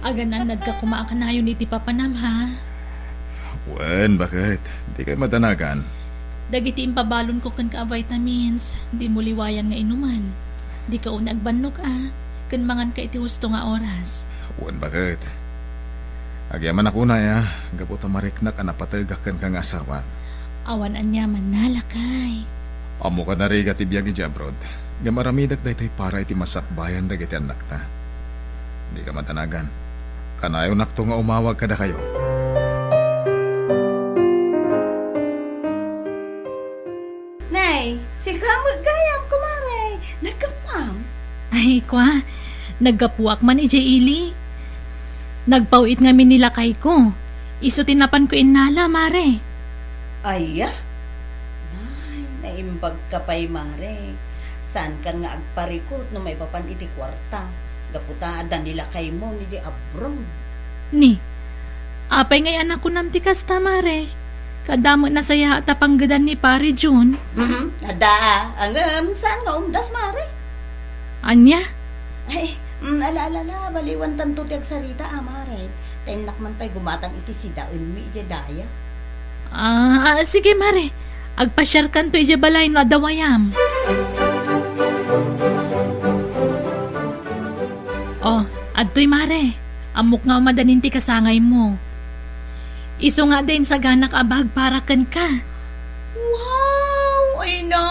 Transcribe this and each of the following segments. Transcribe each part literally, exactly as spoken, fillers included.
Agan-annadka koma a kanayon iti papanam, ha? Wen, baket. Dikay madanagan. Dagiti impabalonko kenka a vitamins, dimo liwayan nga inumen. Dika unay agbannog a, ken manganka iti husto nga oras. Wen, baket. Agyamanak unay a, gapu ta mariknak a napategak kenka nga asawak. Awan aniamanna, lakay. Ammok a narigat ti biag idiay abroad. Ngem aramidek daytoy para iti masakbayan dagiti annakta. Dika madanagan. Kanayonakto nga umawag kadakayo. Nay, sika met gayam, kumare. Naggapuam? Ay, kwa, naggapuak man idiay ili. Nagpaw-it ngamin ni lakayko. Isu ti napanko innala, mare. Aya? Nay, naimbagka pay, mare. Saankan nga agparikut no maipapan iti kuarta. Gapu ta adda ni lakaymo idiay abroad. Ni, apay ngay a nakunam ti kasta, mare? Kaadda met nasayaat a panggedan ni Pare Jun. Mhm, adda a. Ngem saan nga umdas, mare? Ania? Ay, mm, ala, ala, ala, baliwantanto ti agsarita, a, mare. Ta innak man pay gumatang iti sidaenmi idiay daya. Ah, ah, sige, mare. Agpasiarkanto idiay balay no adda wayam. Oh, adtoy, mare. Ammok nga umadanin ti kasangaymo. Isu nga adda insaganak a bag para kenka. Wow! Ay na,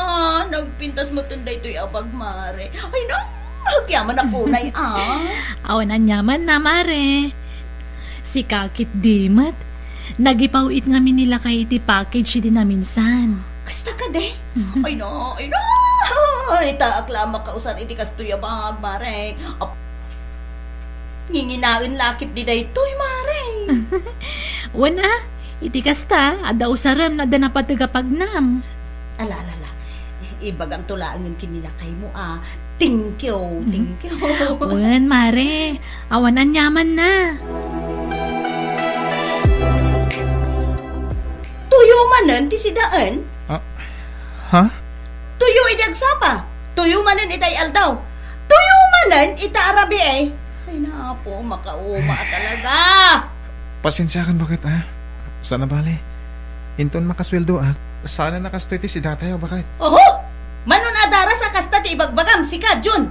nagpintas metten daytoy a bag, mare. Ay na, agyamanak unay, ah. Awan aniamanna, mare. Sika ketdi met. Nagipaw-it ngamin ni lakay iti package idi naminsan. Kasta kadi? Mhm. Ay na, ay na! Itaak la a makausar iti kastoy a bag, mare. Ap-, nginginaen la ketdi daytoy, mare. Wen a, iti kasta, adda usarem no adda napateg a pagnam. Ala, ala, ala. Ibagamto laengen ken ni lakaymo a, thank you, thank you. Wen, mare. Awan aniamanna. Tuyo manen ti sidaen? Ah, ha? Tuyo idi agsapa. Tuyo manen itay aldaw. Tuyo manen ita a rabii. Ay, Apo, makauma talaga. Pasensiakan, baket, a. Saan a bale. Inton makasueldoak, saan a kastoy ti sidatayo, baket. Oho! Mano a daras a kasta ti ibagbagam, sika, Jun.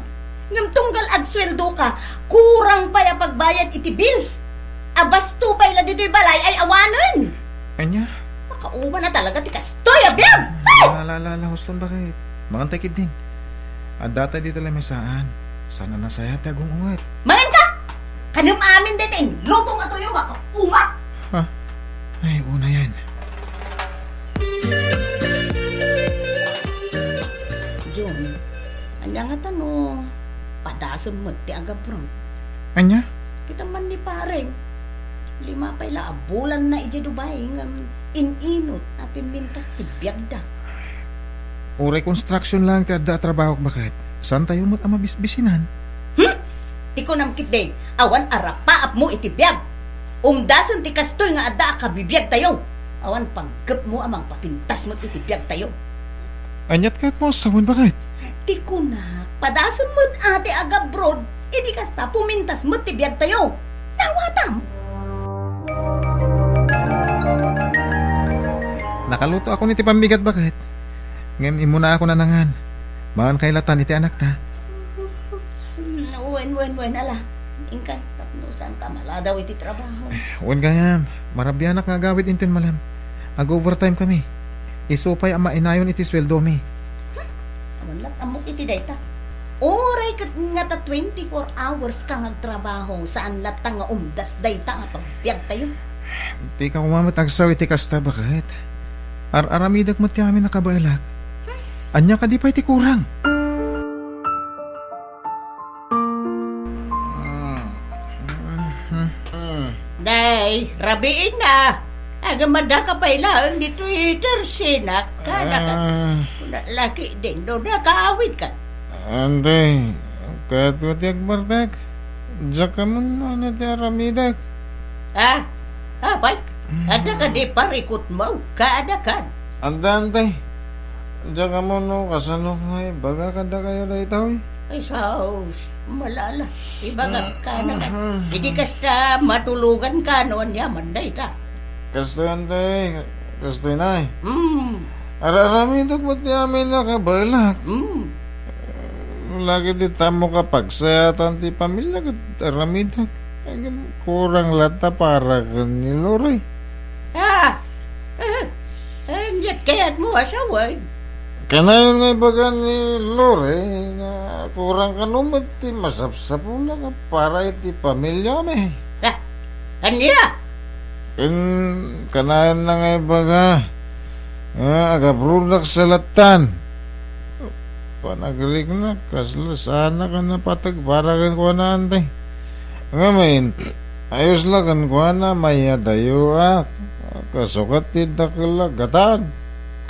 Ngem tunggal agsueldoka, kurang pay a pagbayad iti bills. Abasto pay la ditoy balay ay awanen. Ania? Makauma na talaga ti kastoy a biag! Ay! La, la, la, la, huston, baket. Mangantay ketdin. Adda tay ditoy lamisaan. Saan a nasayaat ti agung-unget. Manganka! Kanem amin dayta inlutom a tuyo, makauma! Ha? Ay, unayan. Jun, ania ngata no padasem met ti agabroad? Ania? Kita man ni pareng. Lima pay la a bulanna idiay Dubai ngem in-inut a pimmintas ti biagda. Uray construction laeng ti adda a trabahok, baket. Saantayo met a mabisbisinan? Hmm? Ti kunam ketdi, awan a rapaapmo iti biag. Umdasen ti kastoy nga adda a kabibiagtayo. Awan panggepmo a mangpapintas met iti biagtayo. Aniat kayatmo a sawen, baket? Ti kunak, padasem met a ti agabroad, idi kasta pumintas met ti biagtayo. Nawatam? Nakalutoakon iti pambigat, baket. Ngem immunaakon a nangan. Mangan kay latan iti anakta. Hmm, wen, wen, wen, ala. Inkan, tapno saanka maladaw iti trabaho. Wen gayam, marabianak nga agawid inton malem. Ag-overtime kami. Isu pay a mainayon iti sueldomi. Hmm, awan la't ammok iti dayta. Uray ket ngata twenty-four hours ka nga agtrabaho, saan latta nga umdas dayta nga pagbiagtayo. Dika koma met agsao iti kasta, baket. Ar-aramidek met ti amin a kabaelak. Ania kadi pay ti kurang? Nay, rabiin na. Agamada ka pay laeng ditoy tersinak. Kada ka. Ah. Kuna laki din do na kaawid ka. Ante, kayat ko ti agbartek. Diak ka man, ano ti aramidek? Ah, apay, adda ka di parikutmo, kaada kan. Ante, ante. Diak ammo no kasano nga ibaga kadakayo daytoy? Ay, sus, Malala, ibagak ka na ka. Iti kasta, matulugan ka no aniaman dayta. Kastoy, Ante. Kastoy, Nay. Hmm. Ar-aramidek met ti amin a kabaelak. Hmm. Lagi ti tamok a pagsayatan ti pamilya ket aramidek. Kurang latta para ken ni Lori. Ah! Aniat kayatmo a sawen? Kanayon nga ibaga ni Lori nga kurang kano met ti masapsapulak a para iti pamiliami. Ah, ania? Ken kanayon na nga ibaga nga agabrodak sa lattan. Panagriknak, kasla saanak a napateg para kenkuana, Ante. Ngamin, ayos la kenkuana, mayadayoak. Kasukat ti dakkel a gatan.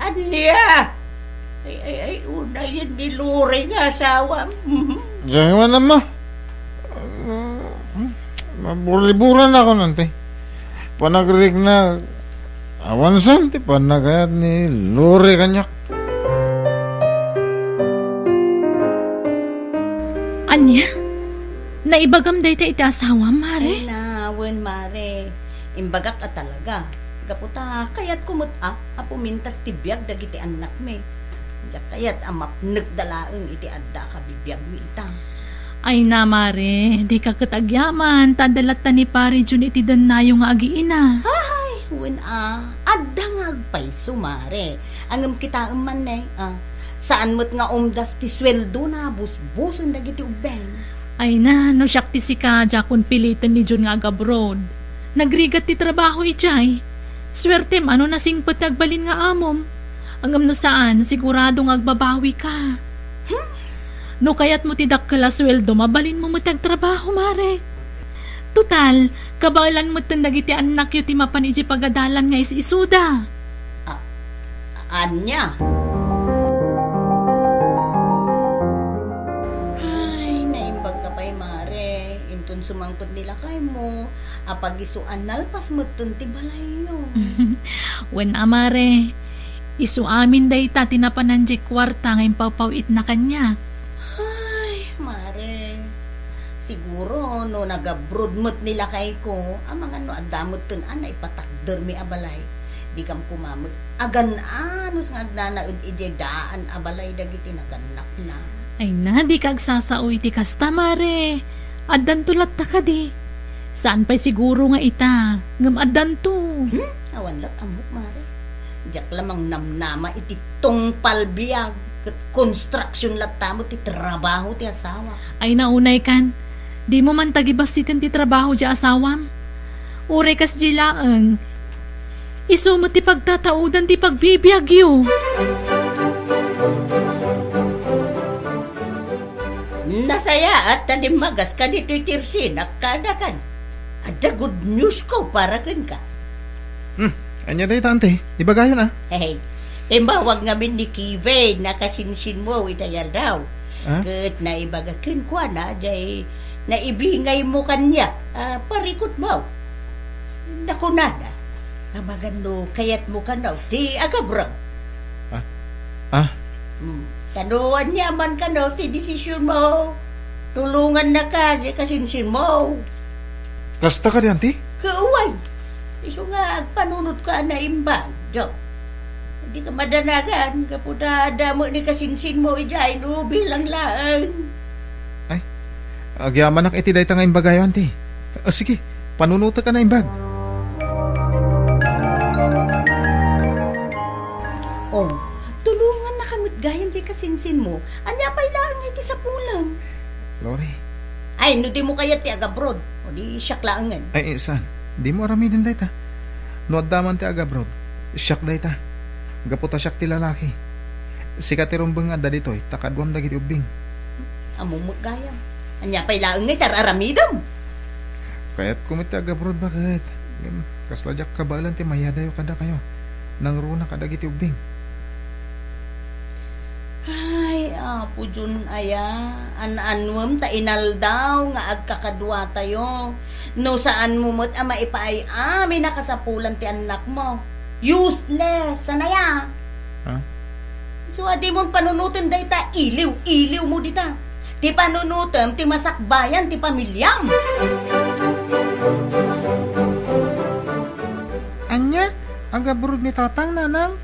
Ania? Ay, ay, ay, unayen ni Lori nga asawam. Mhm. Diay man, Ama. Maburiburan ako, Ante. Panagriknak, awansan ti panagayat ni Lori kaniak. Ania? Naibagam dayta iti asawam, Mare? Ay na, wen, Mare. Imbagak a talaga. Gapu ta kayatko met a, a pumintas ti biag dagiti annakmi. Diak kayat a mapnekda laeng iti adda a kabibiagmi ita. Ay na, Mare, dika ket agyaman, ta adda latta ni Pari Jun iti dennayo nga agiina. Ay, wen a, adda nga agpayso, Mare. Ngem kitaem man ne, ah, saan met nga umdas ti sueldona, busbusen dagiti ubbing. Ay na, no siak ti sika, diakon piliten ni Jun nga agabroad. Nagrigat ti trabaho idiay. Suertem a no nasingpet ti agbalin nga amom. Ngem no saan, sigurado nga agbabawika. Hmm? No kayatmo ti dakkel a sueldo, mabalinmo met ti agtrabaho, Mare. Total, kabaelan metten dagiti annakyo ti mapan idiay pagadalan nga is-isuda. A-, ania? Ay, naimbag ka pay, Mare. Inton sumangpet ni lakaymo, a pagiso a nalpas metten ti balayyo. Wen a, Mare. Isu amin dayta ti napanan diay kuarta nga impawpaw-itna kaniak. Ay, Mare. Siguro, no nagabroad met ni lakayko, amangan no adda metten a naipatakdermi a balay. Dikam koma met agan-anos nga agnanaed idiay daan a balay dagiti nagannakna. Ay na, dika agsasao iti kasta, Mare. Addanto latta kadi. Saan pay siguro nga ita, ngem addanto. Hmm? Awan la't ammok, Mare. Diak lamang namnama iti tungpal biag ket konstruksion latta met ti trabaho ti asawa. Ay, naunay kan, dimo man tagibassiten ti trabaho ti asawam. Uray kasdi laeng, isu met ti pagtataodan ti pagbibiagyo. Nasayaat ta dimmagas kaditoy ti irsinak kadakan. Adda good news ko para kenka. Hmm, ania dayta, Ante? Ibagayon a. Hey, imbawag ngamin ni Kevin a kasinsinmo ita aldaw. Ah? Ket naibaga kenkuana diay naibingaymo kaniak a parikutmo. Nakunana, amangan no kayatmo kano ti agabroad. Ah? Ah? Hmm. Kano aniaman kano ti desisionmo? Tulongannaka diay kasinsinmo. Kasta kadi, Ante? Kawan. Isu nga agpanunotko a naimbag, Joe. Dika madanagan, gapu ta adda met ni kasinsinmo idiay no bilang laeng. Ay, agyamanak iti dayta nga imbagayo, Ante. O, sige, panunotek a naimbag. Oh, tulongannaka met gayam diay kasinsinmo. Ania pay laeng nga iti sapulem? Lori. Ay, no dimo kayat ti agabroad, o di siak laengen. Ay, eh, saan? Dimo aramiden dayta. No adda man ti agabroad, siak dayta. Gapu ta siak ti lalaki. Sika ti rumbeng nga adda ditoy, ta kaduam dagiti ubbing. Ammom met gayam. Ania pay laeng nga iti ar-aramidem? Kayatko met ti agabroad, baket. Ngem, kasla diak kabaelan ti mayadayo kadakayo. Nangruna kadagiti ubbing. Ay, Apo Dion aya, an-annuem ta inaldaw nga agkakaduatayo. No saanmo met a maipaay-amin a kasapulan ti annakmo, useless, saan aya? Ha? Isu a dimon panunoten dayta iliw-iliwmo dita. Ti panunotem ti masakbayan ti pamiliam. Ania? Agabroad ni Tatang, nanang?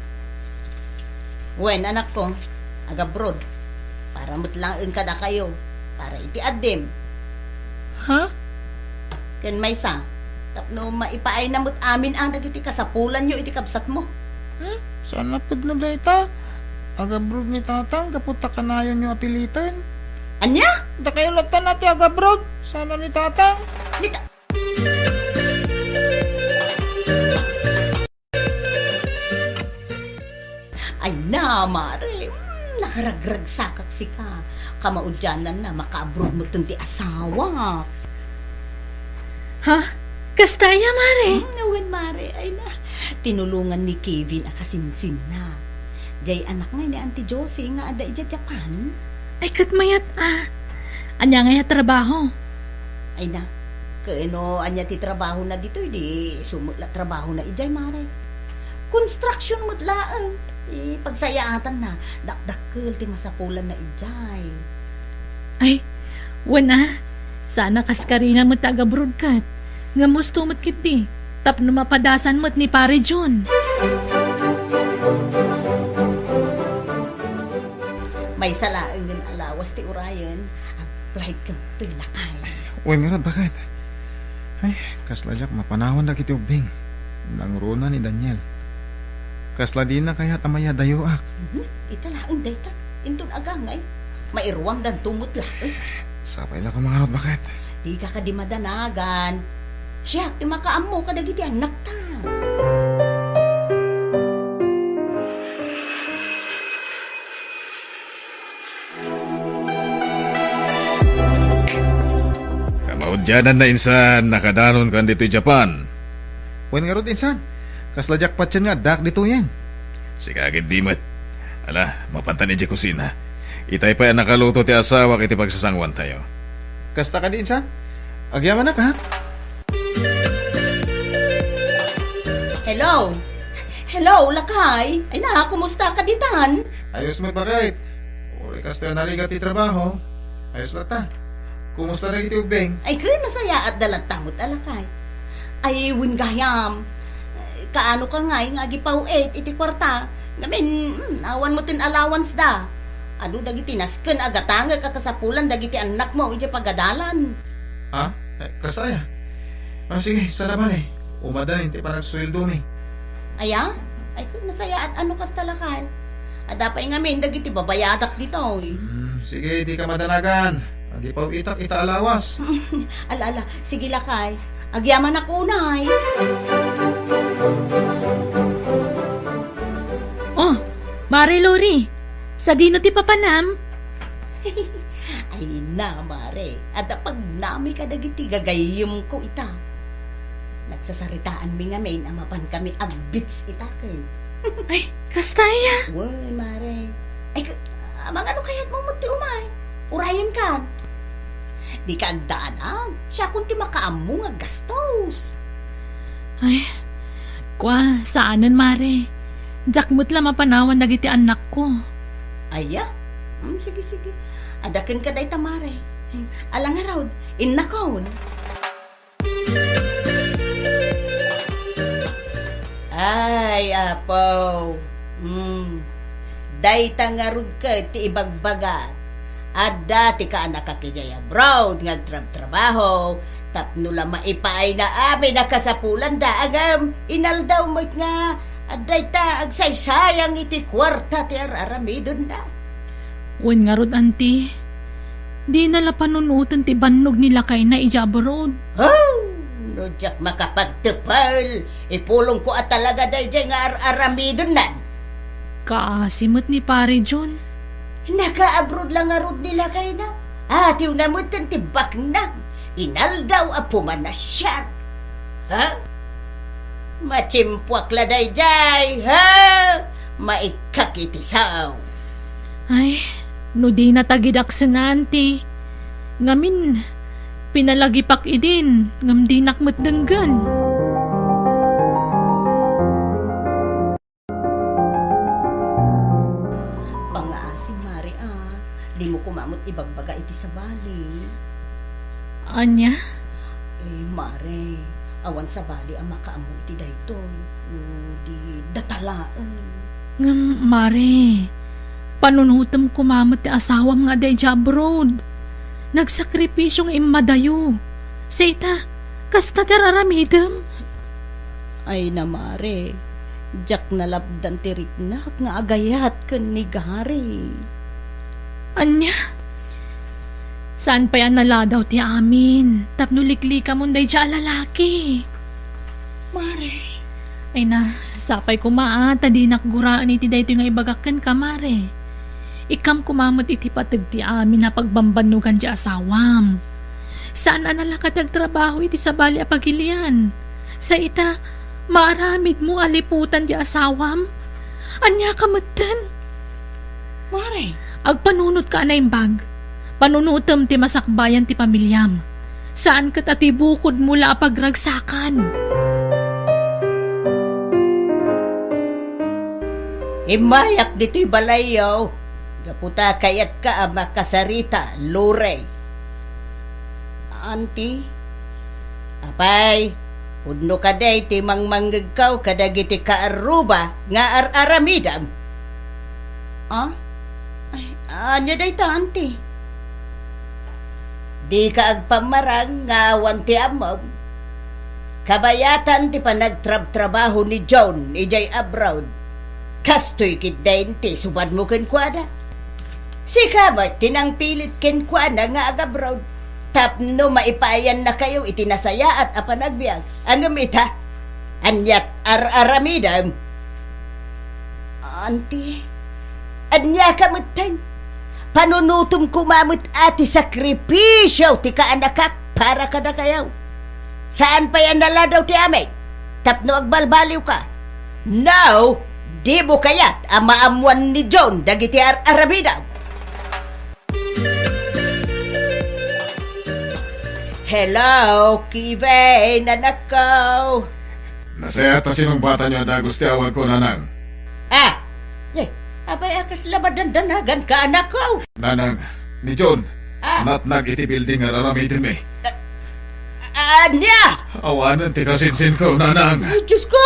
Wen, anakko, agabroad. Para met laeng kadakayo, para iti addim. Ha? Ken maysa, tapno maipaayna met amin a dagiti kasapulanyo iti kabsatmo. Hmm? Saan a pudno dayta? Agabroad ni Tatang gapu ta kanayonyo a piliten. Ania? Dakayo latta ti agabroad, saan a ni Tatang. Ni Ta-, Ay na, mare. Mm, nakaragragsakak sika. Kamaudiananna, makaabroad metten ti asawak. Ha? Kasta aya, mare? Mm, wen, mare. Ay na. Tinulongan ni Kevin a kasinsinna. Diay anak ngay ni Auntie Josie nga adda idiay Japan. Ay, ket mayat a. Ania ngay a trabaho? Ay na, ken no ania ti trabahona ditoy, di isu met la trabahona idiay, mare. Construction met laeng ti pagsayaatanna, dakdakkel ti masapulanna idiay. Ay, wen a, saan a kaskarina met ti agabroad ket. Ngem husto met ketdi, tapno mapadasan met ni Pare Jun. Maysa laengen a lawas ti urayen, agplayka metten, lakay. Wen ngarud, baket. Ay, kasla diak mapanawan dagiti ubbing. Nangruna ni Daniel. Kasla dina kayat a mayadayoak. Mhm, ita laeng dayta. Inton agangay, mairuamdanto met laeng. Sapay la koma ngarud, baket. Dika kadi madanagan. Siak ti makaammo kadagiti annakta. Kamaudiananna, insan, nakadanonkan ditoy Japan. Wen ngarud, insan, kasla diak patien nga addaak ditoyen. Sika ketdi met. Ala, mapantan idiay kusina. Itay pay a nakaluto ti asawak iti pagsasanguantayo. Kasta kadi, insan? Agyamanak, ha? Hello? Hello, lakay? Ay na, kumusta ka ditan? Ayos met, baket. Uray kasta narigat ti trabaho. Ayos latta. Kumusta dagiti ubbing? Ay, ken nasayaat da latta met a lakay. Ay, wen gayam. Kaano ka ngay nga agipaw-it iti kuarta? Ngamin, mm, awan metten allowance da. Adu dagiti nasken a gatangek a kasapulan dagiti annakmo idiay pagadalan. Ha? Eh, kasta aya? Ah, sige, saan a bale. Umadalin ti panagsueldomi. Aya? Ay, ken nasayaat no kasta lakay. Adda pay ngamin dagiti babayadak ditoy. Hmm, sige, dika madanagan. Agipaw-itak ita a lawas. Ala, ala. Sige, lakay. Agyamanak unay. Oh, Mare Lori, sadino ti papanam? Ay na, mare, adda pagnami kadagiti gagayyemko ita. Nagsasaritaanmi ngamin a mapankami agbits ita ket. Ay, kasta aya? Wen, mare. Ay, ka-, amangan no kayatmo met ti umay. Urayenkan. Dika agdanag, siakon ti makaammo nga aggastos. Ay, kua, saanen, mare. Diak met la mapanawan dagiti annakko. Aya? Hmm, sige, sige. Adda kenka dayta, mare. Ala ngarud, innakon. Ay, Apo. Hmm. Dayta ngarud ket ti ibagbagak. Adda ti kaanakak idiay abroad nga agtrabtrabaho tapno la maipaayna amin a kasapulanda, ngem inaldaw met nga adda dayta agsaysayang iti kuarta ti ar-aramidenna. Wen ngarud, anti, dina la panunoten ti bannog ni lakayna idiay abroad. Oh, no diak makapagtepel, ipulongko a talaga daydiay nga ar-aramidennan. Kaasi met ni Pare Jun. Nakaabroad la ngarud ni lakayna. Atiwna metten ti baknang. Inaldaw a pumanasiar. Ha? Matimpuak la daydiay, ha? Maikkak iti sao. Ay, no dina tagidak sen, anti. Ngamin, pinalagipak idin, ngem dinak met denggen. Pangngaasim, Mare, a. Dimo koma met Ibagbaga iti sabali. Ania? Eh, Mare, awan sabali a makaammo iti daytoy. No di data laeng. Ngem, Mare, panunutem koma met ti asawam nga adda idiay abroad. Nagsakripisio nga immadayo. Sa ita, kasta ti ar-aramidem. Ay na, Mare, diak nalapdan ti riknak nga agayat ken ni Gary. Ania? Saan pay a naladaw ti amin tapno liklikamon daydiay a lalaki? Mare. Ay na, sapay koma a ta dinak guraen iti daytoy nga ibagak kenka, Mare. Ikkam koma met iti pateg ti amin a pagbambannogan ti asawam. Saan a nalaka ti agtrabaho iti sabali a pagilian. Sa ita, maaramidmo a liputan ti asawam? Ania ka metten? Mare. Agpanunotka a naimbag. Panunotem ti masakbayan ti pamiliam. Saan ket a ti bukodmo la a pagragsakan. Immayak ditoy balayyo. Gapu ta kayatka a makasarita, Lorey. Auntie? Apay, pudno kadi ti mangmangngegko kadagiti kaarruba nga ar-aramidem? Ah? Ay, ania dayta, Auntie? Dika agpammarang nga awan ti ammom. Kabayatan ti panagtrabtrabaho ni John idiay abroad. Kastoy ketdin ti subadmo kenkuana. Sika met ti nangpilit kenkuana nga agabroad tapno maipayannakayo iti nasayaat a panagbiag. Ngem ita, aniat ar-aramidem? Auntie, aniaka metten? Panunotem koma met a ti sakripisio ti kaanakak para kadakayo. Saan pay a naladaw ti amin tapno agbalbaliwka. Now, dimo kayat a maammuan ni John dagiti ar-aramidem? Hello, Kevin, anakko. Nasayaat a sinungbatanyo a dagus ti awagko, Nanang. Ah! Eh, apay a kasla madandanaganka, anakko? Nanang, ni John, Ah. natnag iti building nga ar-aramidenmi. Ah, ania? Awanen ti kasinsinko, Nanang. Ay, Diyos ko!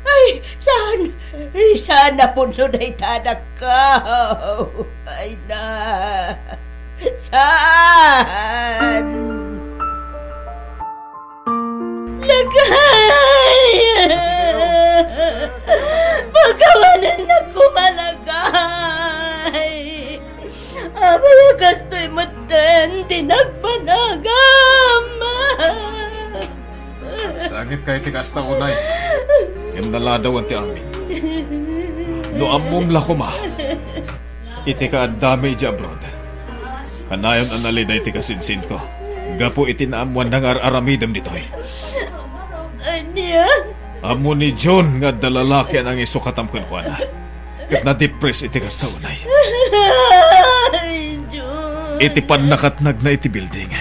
Ay, saan? Ay, saan a pudno dayta, anakko? Ay na. Saan? Lakay! Pakawanennak koma, lakay! Apay a kastoy metten ti nagbanagam? Agsangitka iti kasta unay, ngem naladawan ti amin. No ammom la koma iti kaaddami idiay abroad, kanayon a nalida iti kasinsinko gapu iti naammuanna nga ar-aramidem ditoy. Ania? Ammo ni John nga adda lalaki a nangisukatam kenkuana, ket nadipres iti kasta unay. Ay, John. Iti pannakatnagna iti building,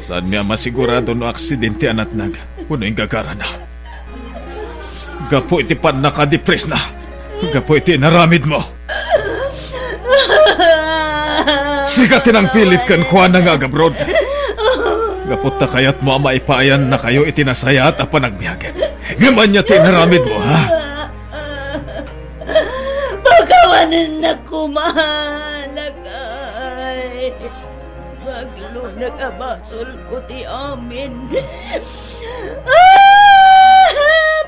saanmi a masigurado no aksidente a natnag wenno inggagarana. Gapu iti pannakadipresna, gapu iti inaramidmo. Sika ti nangpilit kenkuana nga agabroad. Gapu ta kayatmo a maipayannakayo iti nasayaat a panagbiag. Ngem ania ti inaramidmo, ha? Pakawanennak koma, lakay. Aglunak a basolko ti amin. Ah,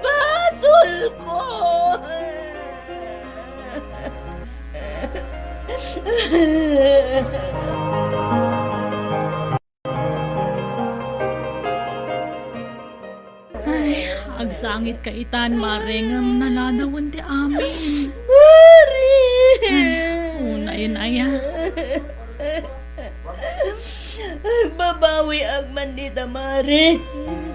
basolko! Ay, agsangitka itan, Mare, ngem naladawen ti amin. Mare! Ay, unayen aya. Agbabawiak man dita, Mare.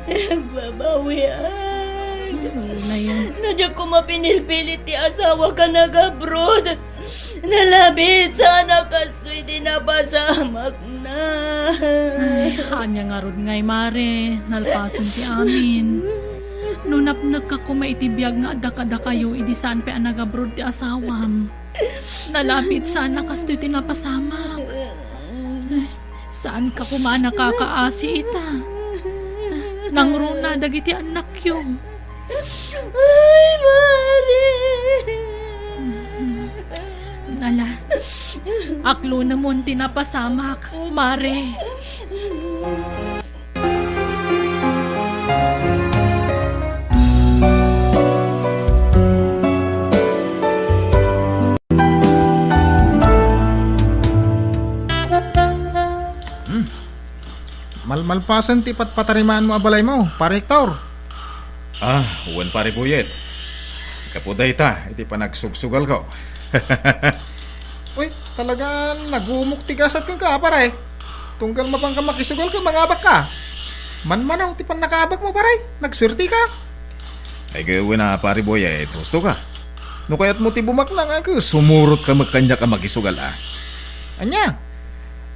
Agbabawiak. Ay, unayen. No diak koma pinilpilit ti asawak a nag-abroad, nalabit sana kastoy ti napasamakna. Ay, ania ngarud ngay, Mare, nalpasen ti amin. No napnekka koma iti biag nga adda kadakayo idi saan pay a nag-abroad ti asawam, Nalapit sana kastoy ti napasamak. Saanka koma a nakakaasi ita. Nangruna dagiti annakyo. Ay, Mare! Ala, aklonemon ti napasamak, Mare. Hmm. Malmalpasen ti patpatarimaanmo a balaymo, Pare Hector. Ah, wen, Pare Boyet. Gapu dayta iti panagsugsugalko. Uy, talaga nagumok ti gasat kenka, pare. Tunggal mapanka makisugal ket mangabakka. Manmanaw ti pannakaabakmo, pare. Nagsuerteka. Ay, wen a, Pare Boyet, husto ka. No kayatmo ti bumaknang, ay, sumurotka met kaniak a makisugal, a. Ania?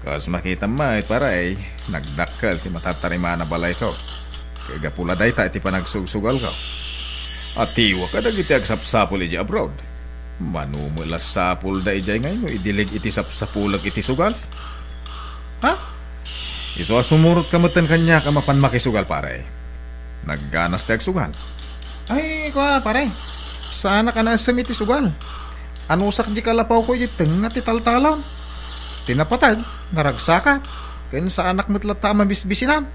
Kas makitam met, pare, nagdakkel ti matatarimaan a balayko. Ket gapu la dayta iti panagsugsugalko. Atiwa kadagiti agsapsapul idiay abroad. Mano met la sapulda idiay ngay no idileg iti sapsapulek iti sugal? Ha? Isu a sumurotka metten kaniak a mapan makisugal, pare. Nagganas ti agsugal. Ay, kua, pare. Saanak a naessem iti sugal. Anusak di kalapawko iti tengnga ti taltalon. Ti napateg, naragsakak. Ken saanak met latta a mabisbisinan.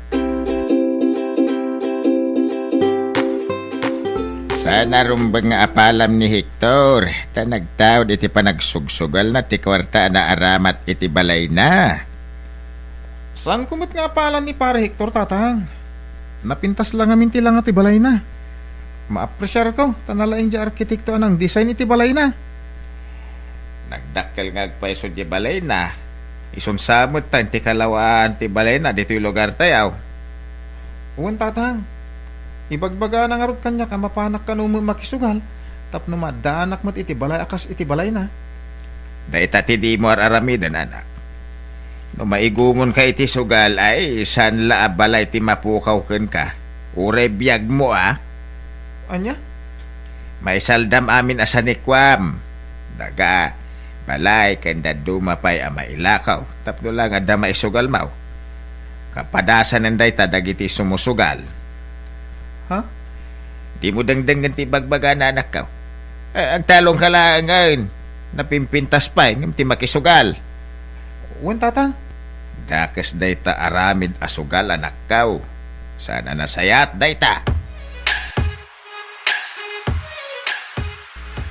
Saan a rumbeng nga apalam ni Hector, ta nagtaud iti panagsugsugalna ti kuarta a naaramat iti balayna. Saanko met nga apalan ni Pare Hector, tatang. Napintas la ngamin ti langa ti balayna. Maapresiarko, ta nalaing diay arkitekto a nangdesign iti balayna. Nagdakkel nga agpayso diay balayna. Isun sa met ta inti kalawaan ti balayna ditoy lugartayo. Wen, tatang. Ibagbagana ngarud kaniak a mapanak kano met makisugal tapno maaddaanak met iti balay a kas iti balayna. Dayta ti dimo ar-aramiden, anak. No maigumonka iti sugal, ay, saan la a balay ti mapukaw kenka. Uray biagmo, a. Ania? Maisaldam amin a sanikuam. Daga, balay, ken dadduma pay a mailakaw, tapno la nga adda maisugalmo. Kapadasanen dayta dagiti sumusugal. Ha? Dimo dengdengen ti ibagbagana, anakko. Eh, agtalongka laengen. Napimpintas pay ngem ti makisugal. Wen, tatang. Dakes dayta aramid a sugal, anakko. Saan a nasayaat dayta.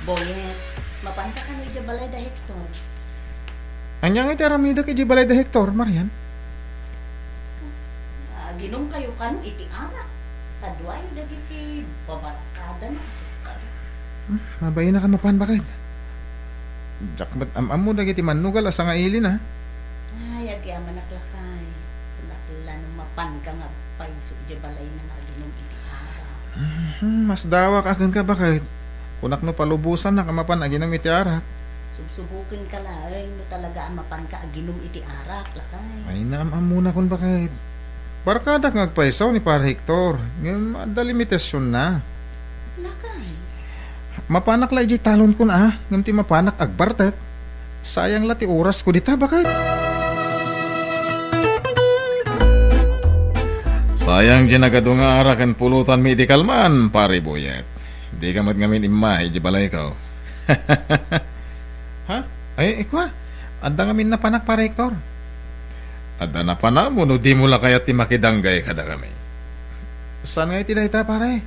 Boyet, mapanka kano idiay balay da Hector? Ania nga iti aramidek idiay balay da Hector, Marian? Aginumkayo kano iti arak. Kaduayo dagiti babarkadana a sugal. Hmm, mabainaka mapan, baket. Diak met am-ammo dagiti mannugal a sangailina. Ay, agyamanak, lakay. Kunak la no mapanka nga agpayso idiay balayna nga aginum iti arak. Hmm, masdawak a kenka, baket. Kunak no palubosannak a mapan aginum iti arak. Subsubokenka laeng no talaga a mapanka aginum iti arak, lakay. Ay, naam-ammonakon, baket. Barkadak nga agpayso ni Pare Hector, ngem adda limitasionna. Lakay. Mapanak la idiay talonkon a, ngem ti mapanak agbartek. Sayang la ti orasko dita, baket. Sayang diay nagadu nga arak ken pulotanmi idi kalman, Pare Boyet. Dika met ngamin imma idiay balayko. Ha? Ay, ikua, adda ngamin napanak, Pare Hector. Adda napanam no dimo la kayat ti makidanggay kadakami? Saan nga iti dayta, pare?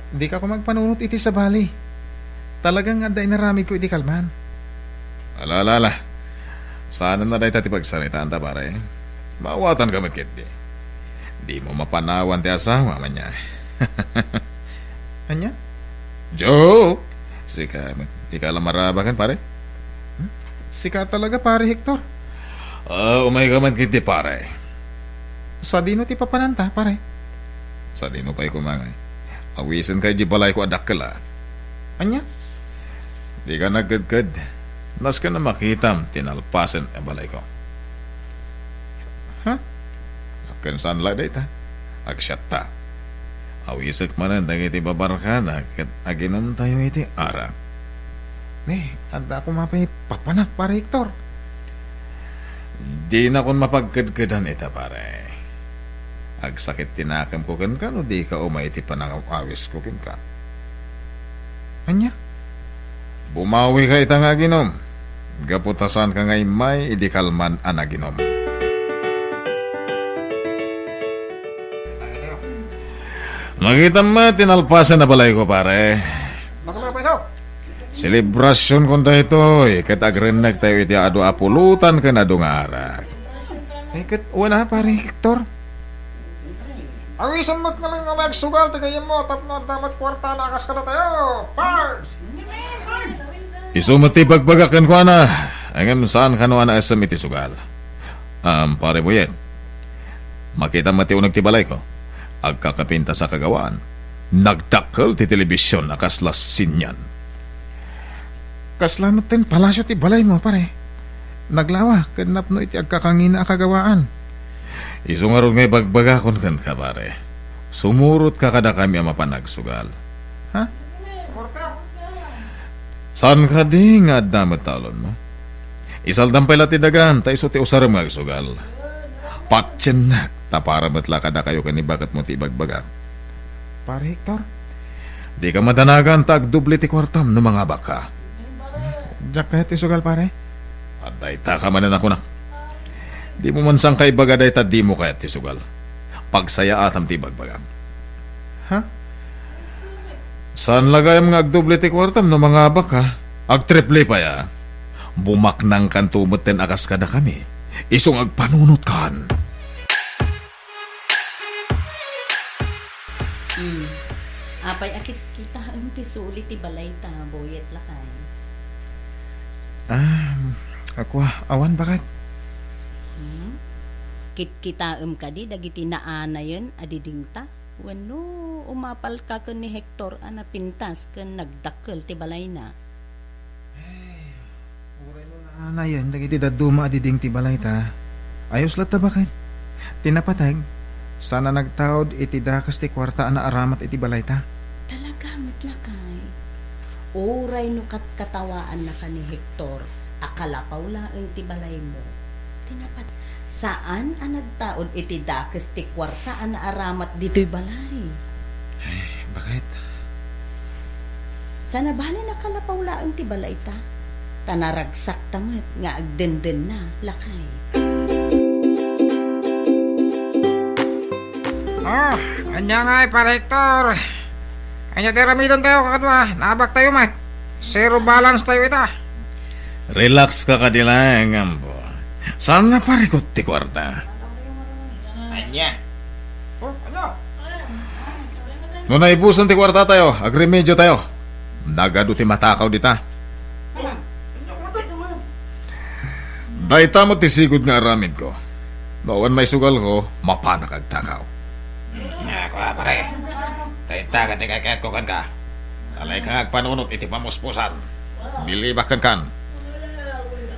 Dika koma agpanunot iti sabali. Talaga nga adda inaramidko iti kalman. Ala, ala, ala. Saanen a dayta ti pagsaritaanta, pare. Maawatanka met ketdi. Dimo mapanawan ti asawam, ania? Ania? Joke! Sika met. Ika la marabaken, pare? Hmm? Sika talaga, Pare Hector. Ah, umayka met ketdi, pare. Sadino ti papananta, pare? Sadino pay koma ngay? Awisenka idiay balayko a dakkel a. Ania? Dika nagkedked. Nasken a makitam ti nalpasen a balayko. Ha? Ken saan la dayta? Agsiatta. Awisek manen dagiti babarkada ket aginumtayo iti arak. Ne, adda koma pay papanak, Pare Hector. Dinakon mapagkedkedan ita, pare. Agsakit ti nakemko kenka no dika umay iti panangaw-awisko kenka. Ania? Bumawika ita nga aginom. Gapu ta saanka nga immay idi kalman a naginom. Nakitam met ti nalpasen a balayko, pare. Nakalapay, so. Selebrasionkon daytoy, ket agrennektayo iti adu a pulutan ken adu nga arak. Ay, ket wala, Pare Hector. Awisan met ngamin nga agsugal ti gayyemmo tapno adda met kuartana a kas kadatayo. Pars! Isu met ti ibagbagak kenkuana, ngem saan kano a naisem iti sugal. Am, Pare Boyet, makita met ti uneg ti balayko. Agkakapintas a kagawaan. Nagdakkel ti telebision a kasla senian. Kasla metten palasio ti balaymo, pare. Naglawa ken napno iti agkakangina a kagawaan. Isu ngarud nga ibagbagakon kenka, pare. Sumurotka kadakami a mapan agsugal. Ha? Saan kadi nga adda met taulonmo? Isaldam pay la ti dagan, ta isu ti usarem nga agsugal. Patiennak, ta para met la kadakayo ken ni baketmo ti ibagbagak. Pare Hector, dika madanagan ta agdoble ti kuartam no mangabakka. Diak kayat ti sugal, pare. Adda ita ka manen a kunak. Dimo man sangka ibaga dayta dimo kayat ti sugal. Pagsayaatam ti ibagbagam. Ha? Saan la gayam nga agdoble ti kuartam no mangabakka? Agtriple pay a. Bumaknangkanto metten a kas kadakami. Isu nga agpanunotkan. Hmm. Apay a kitkitaem ti suli ti balayta, Boyet, lakay? Ah, ako, awan, baket. Hmm? Kitkitaem kadi dagiti naanayen a didingta? Wenno umapalka ken ni Hector a napintas ken nagdakkel ti balayna? Ay, uray no naanayen dagiti dadduma a diding ti balayta, ayos latta, baket. Ti napateg, saan a nagtaud iti dakes ti kuarta a naaramat iti balayta. Talaga met, lakay. Uray no katkatawaannaka ni Hector a kalapaw laeng ti balaymo, ti napat-, saan a nagtaud iti dakes ti kuarta a naaramat ditoy balay. Ay, baket? Saan a bale a kalapaw laeng ti balayta, ta naragsakta met nga agdendenna, lakay. Oh, ania ngay, Pare Hector? Ania ti aramidentayo, kakadua? Naabaktayo met. Zero balance tayo ita. Relax ka kadi laeng, ampo. Saan a parikut ti kuarta? Ania? Oh, ania? No naibusan ti kuarta tayo, agremedyo tayo. Nagadu ti matakaw dita. Dayta met ti sigud nga aramidko. No awan maisugalko, mapanak agtakaw. Ako, pare. Dayta ket ti kayatko kenka. Alay ka nga agpanunot iti pamuspusan. Bilibak kenkan.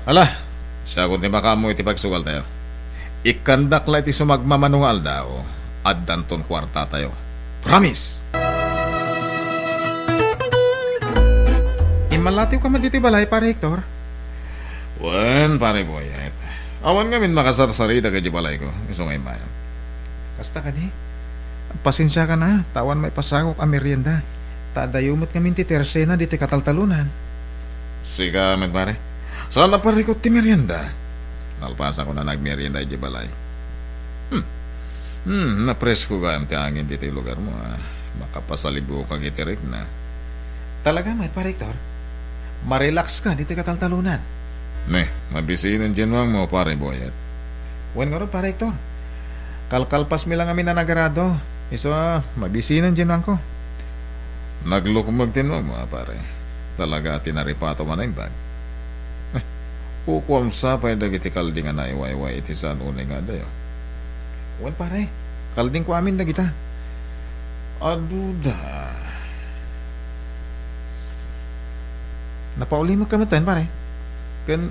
Ala, siakon ti makaammo iti pagsugal tayo. Ikkandak la iti sumagmamano nga aldaw, addanton kuarta tayo. Promise! Immallatiw ka met ditoy balay, Pare Hector? Wen, Pare Boyet. Awan ngamin makasarsarita kadagiti balayko. Isu nga immayo. Kasta kadi? Pasensiakan a, ta awan maipasakok a merienda. Ta adayo met ngamin ti tersena ditoy kataltalonan. Sika met, pare. Saan a parikut ti merienda? Nalpasakon a nagmerienda idiay balay. Hmm. Hmm, napresko gayam ti angin ditoy lugarmo, ah. Makapasalibukak iti rikna. Talaga met, Pare Hector? Marelax ka ditoy kataltalonan. Ne, mabisinen ti nuangmo, Pare Boyet. Wen ngarud, Pare Hector. Kalkalpasmi la ngamin a nagarado. Isu a, mabisinen ti nuangko. Naglukmeg ti nuangmo, a pare. Talaga ti naripatom a naimbag. Eh, kukuam sa pay dagiti kalding a naiwayway iti saan unay nga adayo. Wen, pare. Kaldingko amin dagita. Aduda. Napaulimekka metten, pare. Ken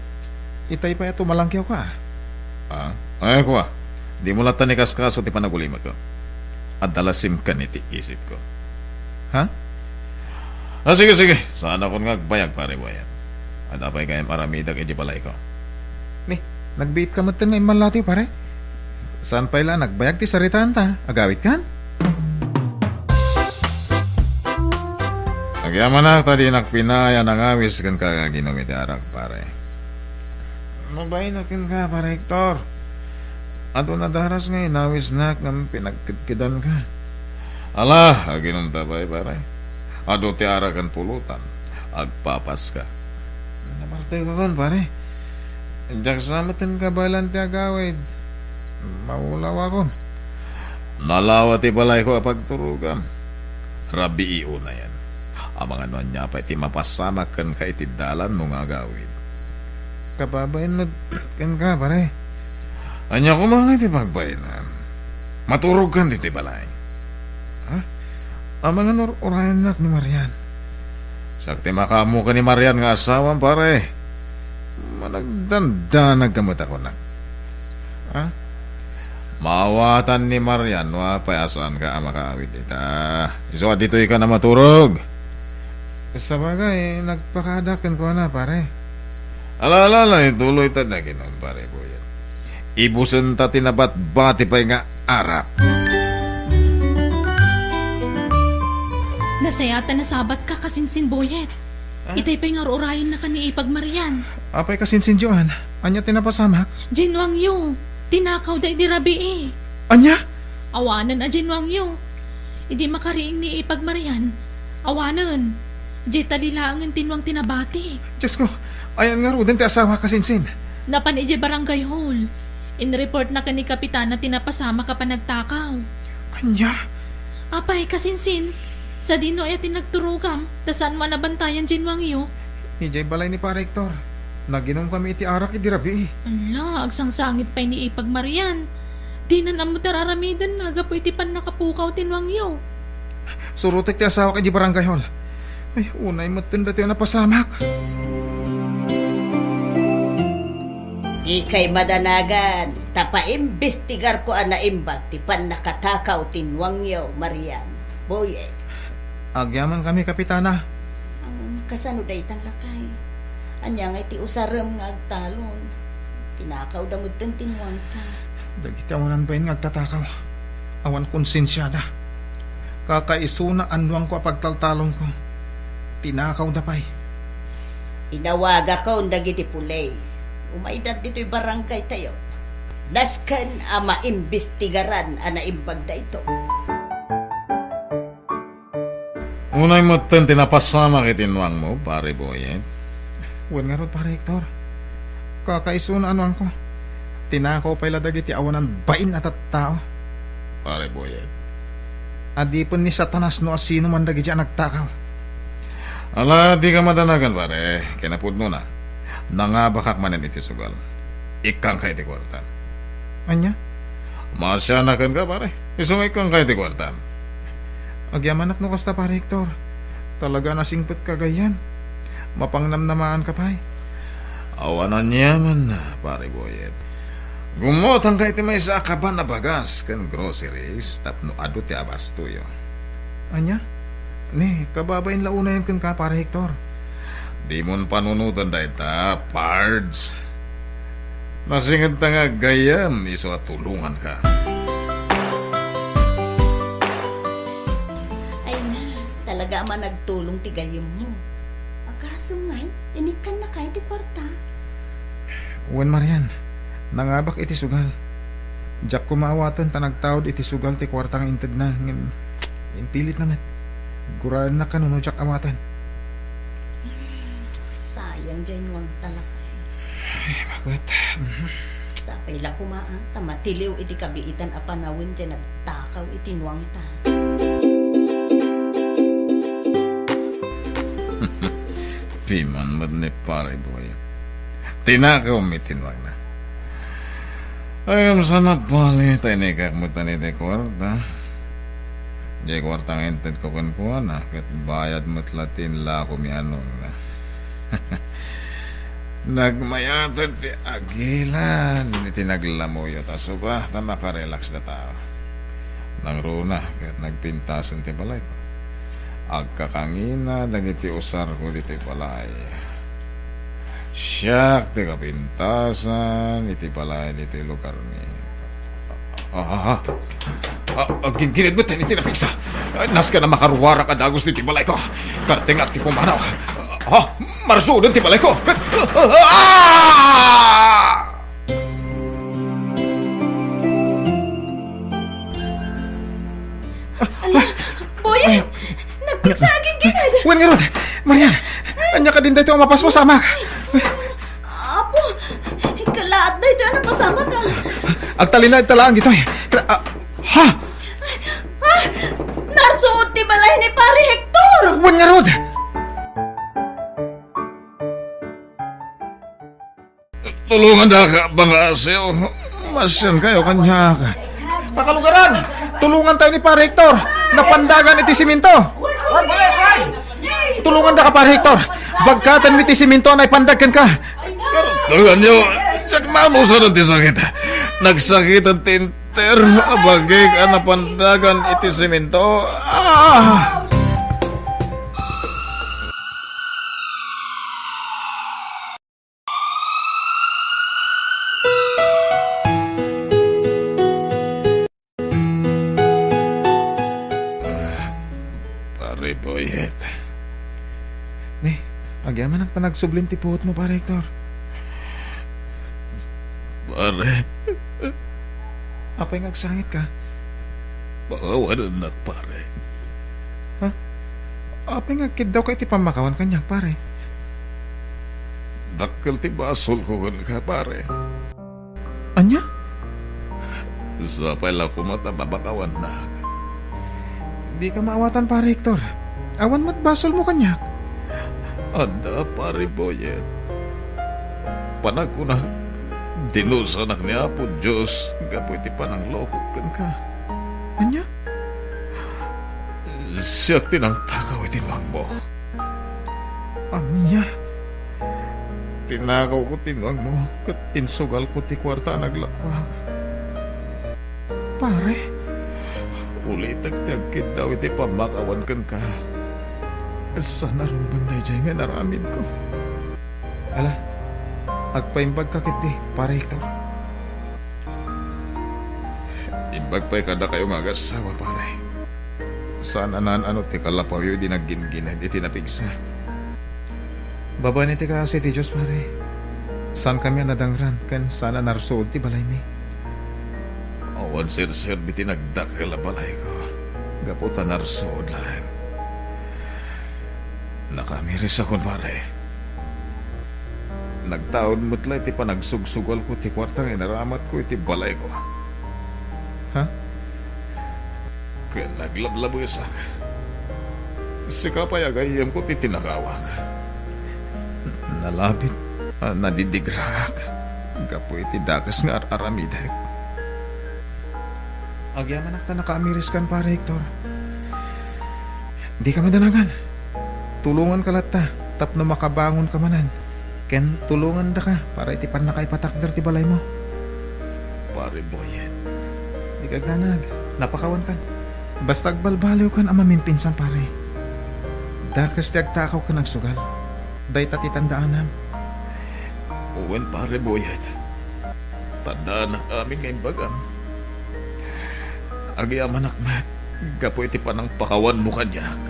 itay pay a tumalangkiawka. Ah? Ay, kua. Dimo latta ni kaskaso ti panagulimekko. Adda la simken iti isipko. Ha? Ah, sige, sige. Saanakon nga agbayag, Pare Boyet. Apay gayam aramidek iti balayko? Ni, nagbiitka metten nga immallatiw, pare? Saan pay la nagbayag ti saritaanta? Agawidkan? Agyamanak ta dinak pinay a nangawis kenka nga aginom iti arak, pare. Mabain a kenka, Pare Hector. Adu nadaras nga inawisnak ngem pinagkedkedanka. Ala, aginumta pay, pare. Adu ti arak ken pulutan. Agpapaska. Napartekakon, pare. Diak sa met kabaelan ti agawid. Maulawakon. Nalawa ti balayko a pagturogam. Rabii unayen. Amangan no ania pay ti mapasamak kenka iti dalanmo nga agawid. Kababain met kenka, pare. Ania koma nga iti pagbainam? Maturogkan ditoy balay. Ha? Amangan ur-urayennak ni Marian. Siak ti makaammo ken ni Marian nga asawam, pare. Managdandanag ka met a kunak. Ha? Maawatan ni Marian no apay a saanka a makaawid ita. Isu a ditoykan a maturog. Sabagay, nagpakada kenkuana, pare. Ala, ala, ala, ituloyta dagiti, pare Boyet. Ibusenta ti nabatbati pay nga arak. Nasayaat a nasabatka, kasinsin, Boyet. Ah? Itay pay nga ur-urayennaka ni Ipag Marian. Apay kasinsin, Joan? Ania ti napasamak? Diay nuangyo. Tinakawda idi rabii. Ania? Awanen a diay nuangyo. Idi makariing ni Ipag Marian, awanen. Diay tali laengen ti nuang ti nabati. Diosko, ayan ngaruden ti asawa, kasinsin? Napan idiay barangay hall. Inreportna ken ni Kapitana ti napasamak a panagtakaw. Ania? Apay, kasinsin? Sadino aya ti nagturogam, ta saanmo a nabantayan diay nuangyo? Idiay balay ni Pare Hector. Naginumkami iti arak idi rabii. Ala, agsangsangit pay ni Ipag Marian. Dinan ammo ti ar-aramidenna gapu iti pannakapukaw ti nuangyo. Surotek ti asawak idiay barangay hall. Ay, unay metten datoy a napasamak. Dikay madanagan, ta paimbestigarko a naimbag ti pannakatakaw ti nuangyo, Marian. Boyet. Agyamankami, Kapitana. Ngem kasano daytan, lakay? Ania ngay ti usarem nga agtalon? Tinakawda metten ti nuangta. Dagiti awanan bain nga agtatakaw, awan konsensiada. Kakaisuna a nuangko a pagtaltalonko. Tinakawda pay. Inawagakon dagiti pulis. Umayda ditoy barangaytayo. Nasken a maimbestigaran a naimbag daytoy. Unay metten ti napasamak iti nuangmo, Pare Boyet. Wen ngarud, Pare Hector. Kakaisuna a nuangko. Tinakaw pay la dagiti awanan bain a tattao. Pare Boyet. Adipen ni Satanas no asino man dagiti a nagtakaw. Ala, dika madanagan, pare. Kinapudnona, nangabakak manen iti sugal. Ikkanka iti kuarta. Ania? Maasianak kenka, pare. Isu nga ikkanka iti kuarta. Agyamanak no kasta, Pare Hector. Talaga a nasingpetka gayam. Mapangnamnamaanka pay. Awan aniamanna, Pare Boyet. Gummotangka iti maysa a kaban a bagas ken groceries tapno adu ti abastoyo. Ania? Ni, kababain la unayen kenka, Pare Hector. Dimon panunoten dayta, pards. Nasingedta nga gayyem isu a tulonganka. Ay na, talaga a managtulong ti gayyemmo. Agasem ngay, inikkannakay ti kuarta? Wen, Marian, nangabak iti sugal. Diak koma awaten ta nagtaud iti sugal ti kuarta nga intedna, ngem impilitna met. Guraennak kano no diak awaten. Sayang diay nuangta, lakay. Ay, baket. Mhm. Sapay la koma, ah, ta matiliw iti kabiitan a panawen diay nagtakaw iti nuangta. Piman met ni Pare Boy. Tinakawmi ti nuangna. Ay, ngem saan a bali ta inikak met iti kuarta. Diay kuarta nga intedko kenkuana, ket bayad met la ti inlakomi a nuangna. Nagmayaten ti agilan iti naglamuyo ta suba ta makarelax data. Nangruna ket nagpintasen ti balayko. Agkakangina dagiti usarko ditoy balay. Siak ti kapintasan iti balay ditoy lugar mi. Ah, ah, ah. Ah, ah, gin-, gined met iti napigsa. Ah, nasken a makaruarak a dagus ditoy balayko. Kartengak ti pumanaw. Ah, marsudan ti balayko. Ah! Ala, Boyet! Nagpigsa a ginggined! Wen ngarud! Marian! Ania kadin daytoy a mapaspasamak? Apo, ikalaat daytoy a napasamak, ah. Agtalinaed ta laeng ditoy. Ah, ha? Ah, narsuod ti balay ni Pare Hector! Wen ngarud! Tulongandak, Bangasiw. Masiankayo kaniak. Kakalugaran, tulongantayo ni Pare Hector. Napandagan iti simento. Tulongandaka, Pare Hector. Bagkatenmi ti simento a naipandag kenka. Kartenganyo, diak manusaden ti sakit. Nagsakiten ti inter a bagik a napandagan iti simento. Ah! Ah, Pare Boyet. Ne, agyamanak ta nagsublin ti puotmo, Pare Hector. Pare. Apay nga agsangitka? Pakawanennak, pare. Ha? Apay nga agkiddawka iti pammakawan kaniak, pare? Dakkel ti basolko kenka, pare. Ania? Sapay la koma ta mapakawannak. Dika maawatan, Pare Hector. Awan met basolmo kaniak. Adda, Pare Boyet. Panagkunak, dinusanak ni Apo Dios gapu iti pananglokok kenka. Ania? Siak ti nangtakaw iti nuangmo. Ania? Tinakawko ti nuangmo ket insugalko ti kuarta a naglakuak. Pare? Ulitek ti agkiddaw iti pammakawan kenka. Saan a rumbeng daydiay nga inaramidko. Ala, agpaimbagka ketdi, Pare Hector. Imbag pay kadakayo nga agassawa, pare. Saan a naan-ano ti kalapawyo idi nagginggined iti napigsa. Babaen iti kaasi ti Dios, pare. Saankami a nadangran ken saan a narsuod ti balaymi. Awan serserbi ti nagdakkel a balayko gapu ta narsuod laeng. Nakaamirisakon, pare. Nagtaud met la iti panagsugsugalko ti kuarta nga inaramatko iti balayko. Ha? Ken naglablabesak. Sika pay a gayyemko ti tinakawak. Nalabit a nadidigraak gapu iti dakes nga ar-aramidek. Agyamanak ta nakaamiriskan, Pare Hector. Dika madanagan. Tulonganka latta tapno makabangonka manen. Ken tulongandaka para iti pannakaipatakder ti balaymo. Pare Boyet. Dika agdanag. Napakawankan. Basta agbalbaliwkan a mamimpinsan, pare. Dakes ti agtakaw ken agsugal. Dayta ti tandaanam. Wen, Pare Boyet. Tandaanak amin nga imbagam. Agyamanak met gapu iti panangpakawanmo kaniak.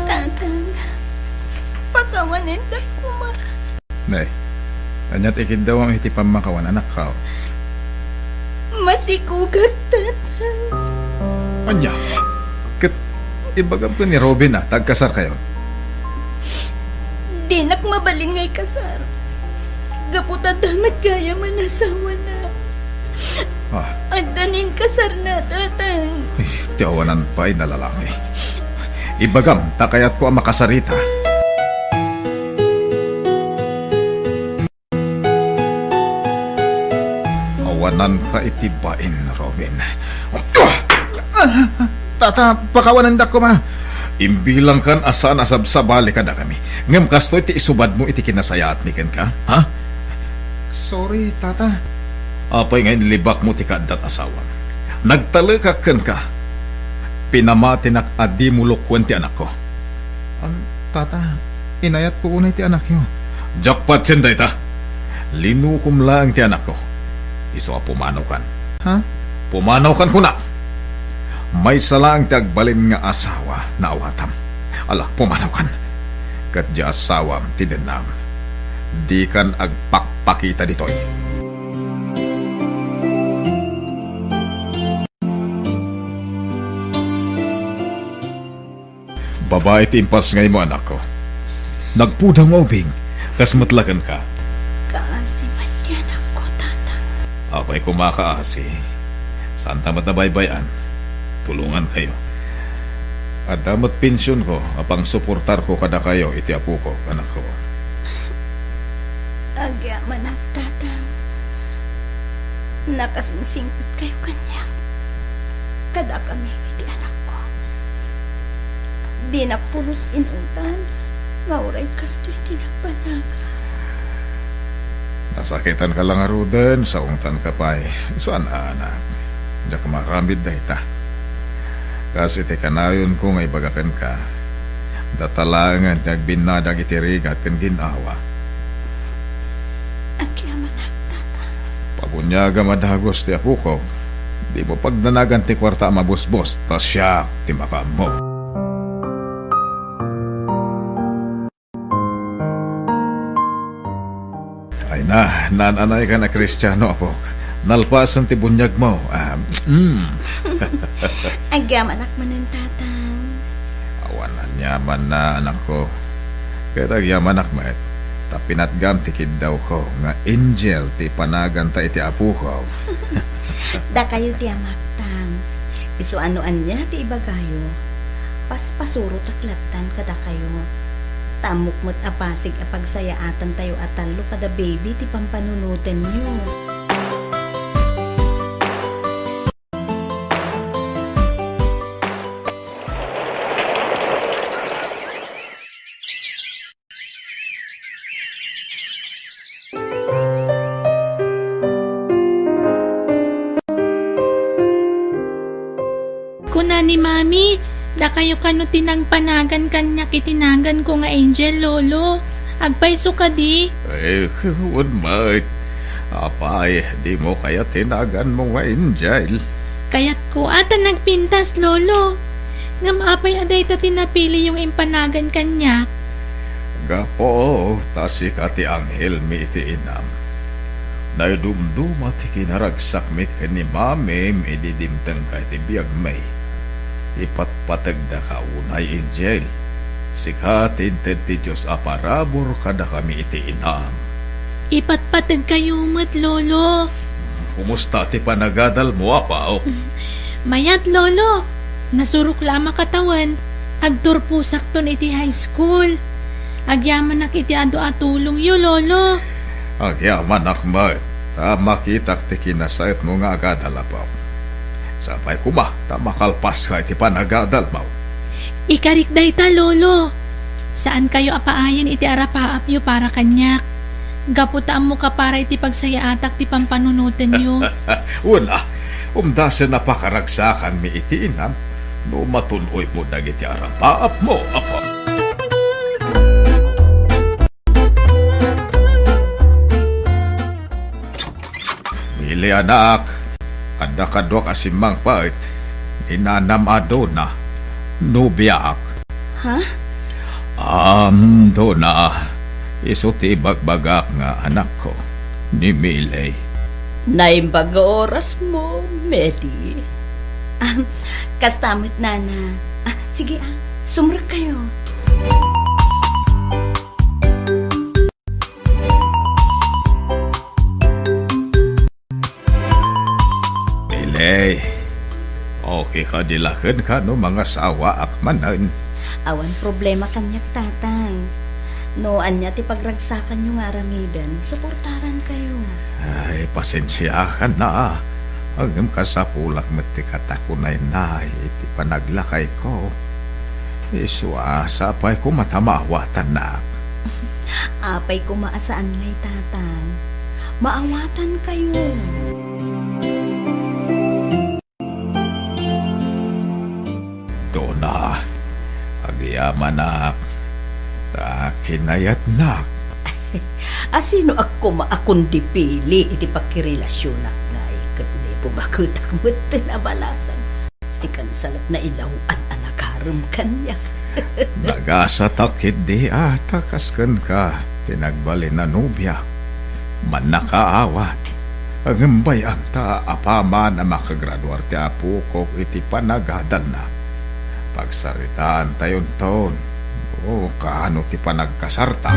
Tatang, pakawanendak koma. Nay, ania ti ikiddawam iti pammakawan, anakko? Masikugak, Tatang. Ania? Ket ibagam ken ni Robin a ta agkasarkayo. Dinak mabalin nga ikasar. Gapu ta adda met gayam a nasawana. Ah. Adda ni inkasarna, Tatang. Ay, ti awanan pay a lalaki. Ibagam ta kayatko a makasarita. Awananka iti bain, Robin. Tata, pakawanendak koma. Imbilangkan a saan a sabsabali kadakami, ngem kastoy ti isubadmo iti kinasayaatmi kenka, ha? Sorry, Tata. Apay nga inlibakmo ti kaaddat asawam? Nagtalekak kenka. Pinamatinak a dimo lokuen ti anakko. Am, Tata, inayatko unay ti anakyo. Diak patien dayta. Linukom laeng ti anakko. Isu a pumanawkan. Ha? Pumanawkan, kunak. Maysa laeng ti agbalin nga asawa nga awatam. Ala, pumanawkan. Ket diay asawam ti dennam. Dikan agpakpakita ditoy. Babai ti impasngaymo, anakko. Nagpudawmo ubing, kas met la kenka. Kaasi met ti anakko, Tatang. Apay koma kaasi? Saanta met a baybay-an. Tulongankayo. Adda met pensionko a pangsuportarko kadakayo iti apoko, anakko. Agyamanak, Tatang. Nakasingsingpetkayo kaniak. Kadakami iti anakko. Dinak pulos inutan nga uray kastoy ti nagpanaga. Nasakitanka la ngaruden, saongtanka pay. Saan a, anak? Diak maaramid dayta. Kas iti kanayonko nga ibaga kenka, data laengen ti agbinnadang iti rigat ken gin-awa. Agyamanak, Tata. Pabuniagam a dagus ti apokok. Dimo pagdanagan ti kuarta a mabusbos, ta siak ti makaammo. Ay na, naan-anaykan a Kristiano, apok. Nalpasen ti buniagmo. Ah, mm. Agyamanak manen, Tatang. Awan aniamanna, anakko. Ket agyamanak met, ta pinatgam ti kiddawko nga angel ti panaganta iti apoko. Dakayo ti amak, Tang. Isu a no ania ti ibagayo, paspasurotak lattan kadakayo. Ta ammok met a pasig a pagsayaatantayo a tallo kada baby ti pampanunotenyo. Kuna ni Mami, dakayo kano ti nangpanagan kaniak iti naganko nga Angel, Lolo. Agpayso kadi? Eh, wen met. Apay, dimo kayat ti naganmo nga Angel? Kayatko a ta nagpintas, Lolo. Ngem apay a dayta ti napiliyo nga impanagan kaniak? Gapu ta sika ti anghelmi iti inam. Naidumduma ti kinaragsakmi ken ni Mamim idi dimtengka iti biagmi. Ipatpategdaka unay, Angel. Sika ti inted ti Dios a parabur kadakami iti inam. Ipatpategkayo met, Lolo. Kumusta ti panagadalmo, Apo? Mayat, Lolo. Nasurok la a makatawen. Agturposakton iti high school. Agyamanak iti adu a tulongyo, Lolo. Agyamanak met, ta makitak ti kinasayatmo nga agadal, Apo. Sapay koma ta makalpaska iti panagadalmo. Ikarik dayta, Lolo. Saankayo a paayen iti arapaapyo para kaniak. Gapu ta ammoka para iti pagsayaatak ti pampanunotenyo. Wen a, umdasen a pakaragsakanmi iti inam no matun-oymo dagiti arapaapmo, Apo. Mili, anak, adda kaduak a simmangpet. Ni nanam a Dona, nobiak. Ha? Am, Dona, isu ti ibagbagak nga anakko, ni Miley. Naimbag nga orasmo, Medi. Am, kasta met, Nana. Ah, sige, ah, sumrekkayo. Miley, okay kadi la kenka no mangasawaak manen? Awan problema kaniak, Tatang. No ania ti pagragsakanyo nga aramiden, suportarankayo. Ay, pasensiakan na. Ngem kasapulak met ti katakunaynay iti panaglakayko. Isu a, sapay koma ta maawatannak. Apay koma a saan ngay, Tatang. Maawatankayo. Dona, agyamanak, ta kinayatnak. A sinoak koma a kundi Pili iti pakirelasionak ngay ket ni bumaketak metten a balasang. Sikan sa lat nailaw-an a nagarem kaniak. Nagasatak ketdi a ta kas kenka ti nagbalin a nobiak. Mannakaawat, ngem bay-am ta apaman a makagraduar ti apokok iti panagadalna. Pagsaritaantayonton no kaano ti panagkasarta.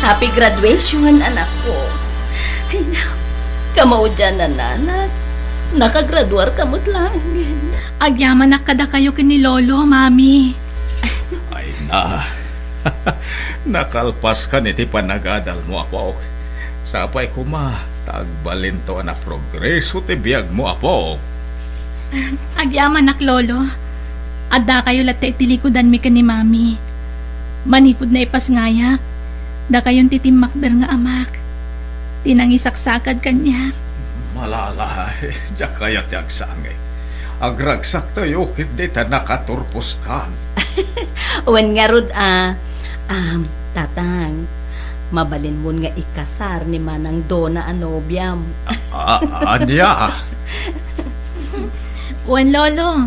Happy graduation, anakko. Ay, kamaudian, anak. Nakagraduar ka met laengen. Agyamanak kadakayo ken ni Lolo, Mami. Ay na. Nakalpaskan iti panagadalmo, apok. Sapay koma, ta agbalinto a naprogreso ti biagmo, apok. Agyamanak, Lolo. Addakayo latta iti likudanmi ken ni Mami. Manipud naipasngayak, dakayon ti timmakder nga amak, ti nangisaksakad kaniak. Malala, diak kayat ti agsangit. Agragsaktayo ketdi ta nakaturposkan. Wen ngarud a, um, Tatang, mabalinmon nga ikasar ni Manang Dona a nobiam. A-, a-, ania? Wen, Lolo,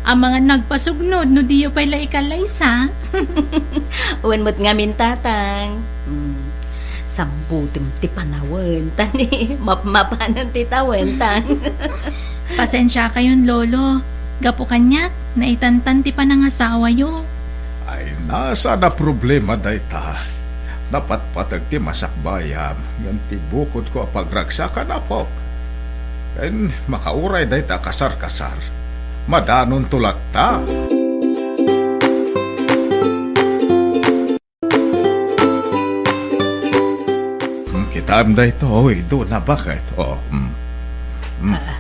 amangan nagpasugnod no diyo pay la ikallaysa. Wen met ngamin, Tatang. Mm. Sambutem ti panawen, ta ni mapmapanen ti tawen, Tang. Pasensiakayon, Lolo. Gapu kaniak, naitantan ti panangasawayo. Ay, saan a problema dayta. Napatpateg ti masakbayam, ngem ti bukodko a pagragsakan, apok. Ken makauray dayta a kasarkasar. Madanonto latta. Hmm, kitaem daytoy, Dona, baket? Oh, hmm. Hmm. Ah.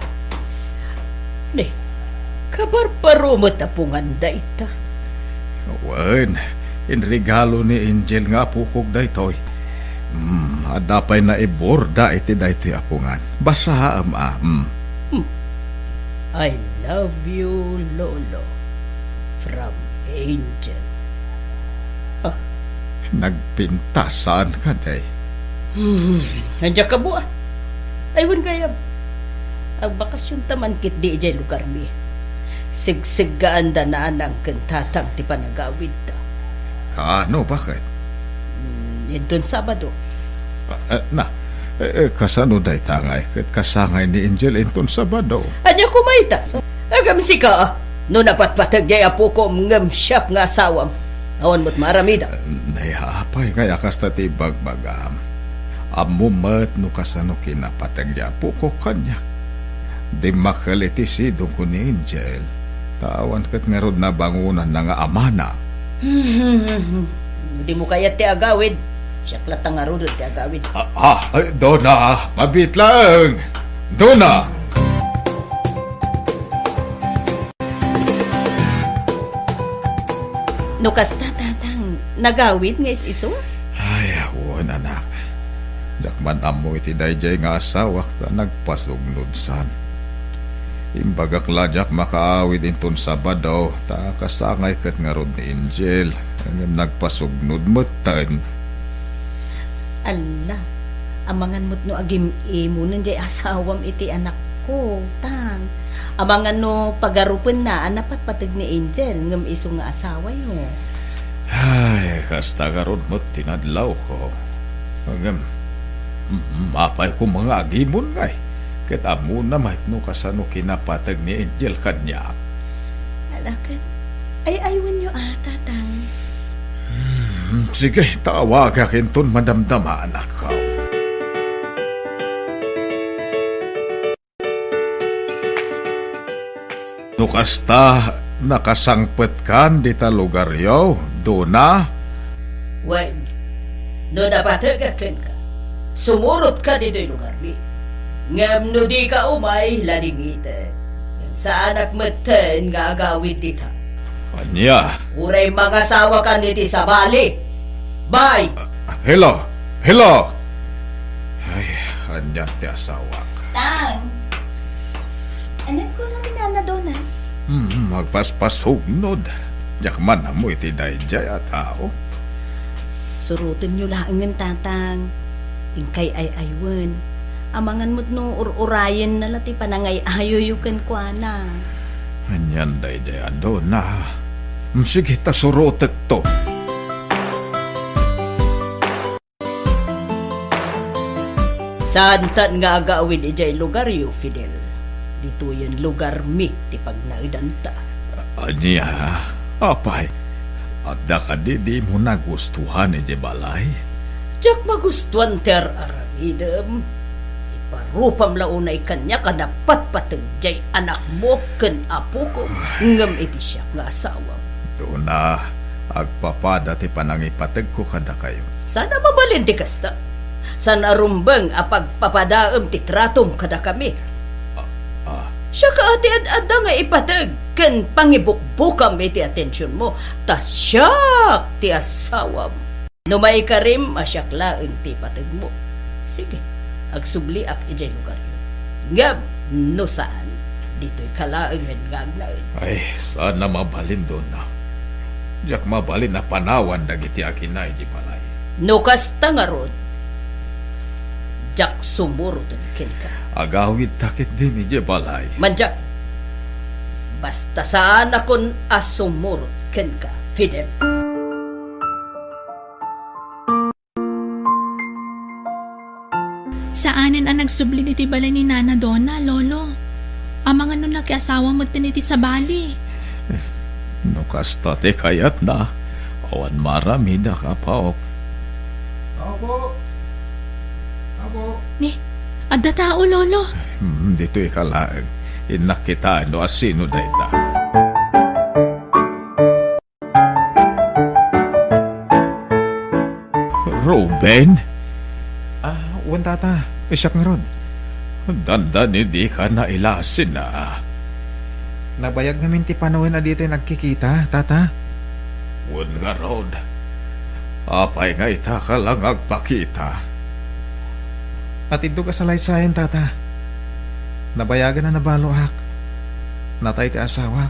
Ni, kabarbaro met, apo, ngan dayta. Wen, inregalo ni Angel nga apokok daytoy. Hmm, adda pay naiborda iti daytoy, apo, ngan. Basaem a, hmm. Hmm. I love you, Lolo. From Angel. Ah. Nagpintas, saan kadi? Hmm, ania ka, Apo, a? Ay, wen gayam. Agbakasionta man ketdi idiay lugarmi. Segseggaanda nanang ken tatang ti panagawidda. Kaano, baket? Hmm, inton Sabado. Ah, eh, na, eh, eh, kasano dayta ngay ket kasangay ni Angel inton Sabado? Ania koma ita? Agam sika, a? No napatpateg diay apokom ngem siak nga asawam, awan met maaramidam. Nay, apay ngay a kasta ti ibagbagam? Ammom met no kasano kinapateg diay apokok kaniak. Dimmakkel iti sidongko ni Angel, ta awan ket ngarud nabangonanna nga amana. Dimo kayat ti agawid, siak latta ngaruden ti agawid. Ah, ah, ay, Dona, mabiit laeng. Dona! No kasta, Tatang, nagawid nga is-isu? Ay, wen, anak. Diak man ammo iti daydiay nga asawak ta nagpasugnodsan. Imbagak la diak makaawid inton Sabado, ta kasangay ket ngarud ni Angel, ngem nagpasugnod metten. Alla, amangan met no agim-imonen diay asawam iti anakko, Tang. Amangan no pagarupenna a napatpateg ni Angel ngem isu nga asawayo. Ay, kasta ngarud met ti nadlawko. Ngem, m-, apay koma nga agimon ngay, ket ammona met no kasano kinapateg ni Angel kaniak. Ala, ket ay-aywanyo a, Tatang. Hmm, Sige, ta awagak inton madamdama, anak. No kasta, nakasangpetkan dita lugaryo, Dona? Wen, no napategak kenka, sumurotka ditoy lugarmi. Ngem no dika umay, ladingitek. Ngem saanak metten nga agawid dita. Ania? Uray mangasawakan iti sabali. Bye! Hello! Hello! Ay, ania ti asawak? Tang! Anian kuna ni Nana Dona? Hmm, agpaspasugnod. Diak man ammo iti daydiay a tao. Surotenyo laengen, Tatang. Inkay ay-aywen. Amangan met no ur-urayenna la ti panangay-ayoyo kenkuana. Anian daydiay a Dona? Hmm, sige ta surotekto. Saantan nga agawid idiay lugaryo, Fidel. Ditoyen lugarmi ti pagnaedanta. Ania? Apay, adda kadi dimo nagustuhan idiay balay? Diak magustuhan ti ar-aramidem. Iparupam la unay kaniak a napatpateg diay anakmo ken apoko, ngem iti siak nga asawam. Dona, agpapada ti panangipategko kadakayo. Saan a mabalin ti kasta. Saan a rumbeng a pagpapadaem ti tratom kadakami. Ah, ah. Siak a ti ad-adda nga ipateg ken pangibukbukam iti atensionmo, ta siak ti asawam. No maikarim a siak laeng ti ipategmo, sige, agsubliak idiay lugaryo. Ngem no saan, ditoyka laengen nga agnaed. Ay, saan a mabalin, Dona. Diak mabalin a panawan dagiti agina idiay balay. No kasta ngarud, diak sumuroten kenka. Agawidta ketdin idiay balay. Mandiak, basta saanakon a sumurot kenka, Fidel. Saanen a nagsubli iti balay ni Nana Dona, Lolo. Amangan no nakiasawa metten iti sabali. No kasta ti kayatna, awan maaramidak, apaok. Apo! Apo! Ni, adda tao, Lolo. Hmm, ditoyka laeng. Innak kitaen no asino dayta. Ruben? Ah, wen, Tata. Siak ngarud. Dandani dika nailasin a. Nabayag ngamin ti panawen a ditoy nagkikita, Tata. Wen ngarud. Apay nga itaka la nga agpakita? Natiddog a salaysayan, Tata. Nabayagan a nabaloak. Natay ti asawak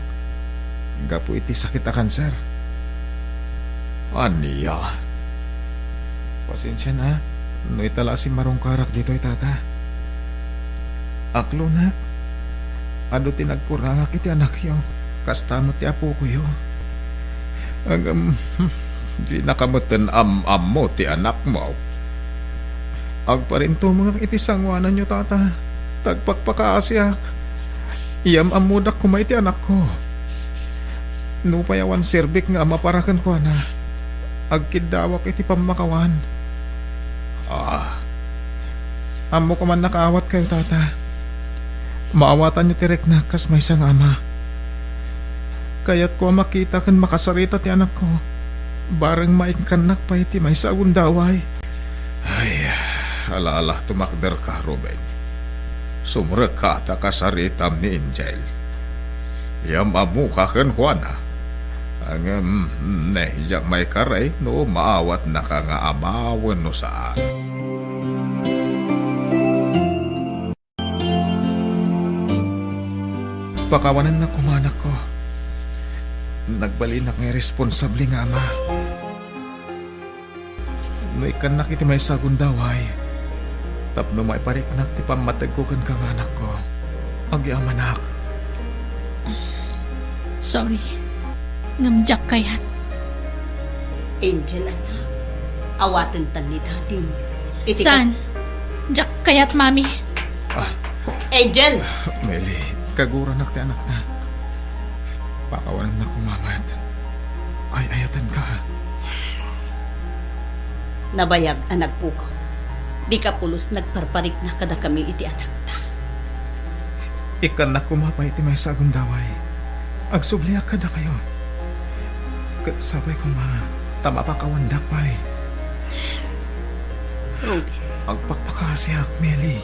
gapu iti sakit a kanser. Ania? Pasensiana no ita la a simmarungkarak ditoy, Tata. Aklonek, adu ti nagkurangak iti anakyo, kasta met ti apokoyo. Ngem, dinaka metten am-ammo ti anakmo. Agparintumengak iti sangoananyo, Tata. Tagpakpakaasiak. Iyam-ammodak koma iti anakko. Nupay awan serbik nga ama para kenkuana, agkiddawak iti pammakawan. Ah. Ammok a mannakaawatkayo, Tata. Maawatanyo ti riknak kas maysa nga ama. Kayatko a makita ken makasarita ti anakko, bareng maikkannak pay ti maysa a gundaway. Ay, ala-ala, tumakderka, Ruben. Sumrekka ta kasaritam ni Angel. Iyam-ammoka kenkuana. Ngem, ne, diak maikaray no maawatnaka nga ama wenno saan. Pakawanennak koma, anakko. Nagbalinak nga irresponsable nga ama. No ikkannak iti maysa a gundaway, tapno maipariknak ti pammategko kenka nga anakko, agyamanak. Sorry. Ngem diak kayat. Angel, anak, awatentan ni Dadim. Iti kas- Saan? Diak kayat, Mami. Ah. Angel! Meli, kaguranak ti anakta. Pakawanennak koma met. Ay-ayatenka. Nabayag a nagpukaw. Dika pulos nagparparikna kadakami iti anakta. Ikkannak koma pay iti maysa a gundaway. Agsubliak kadakayo. Ket sapay koma ta mapakawandak pay. Ruben. Agpakpakaasiak, Meli.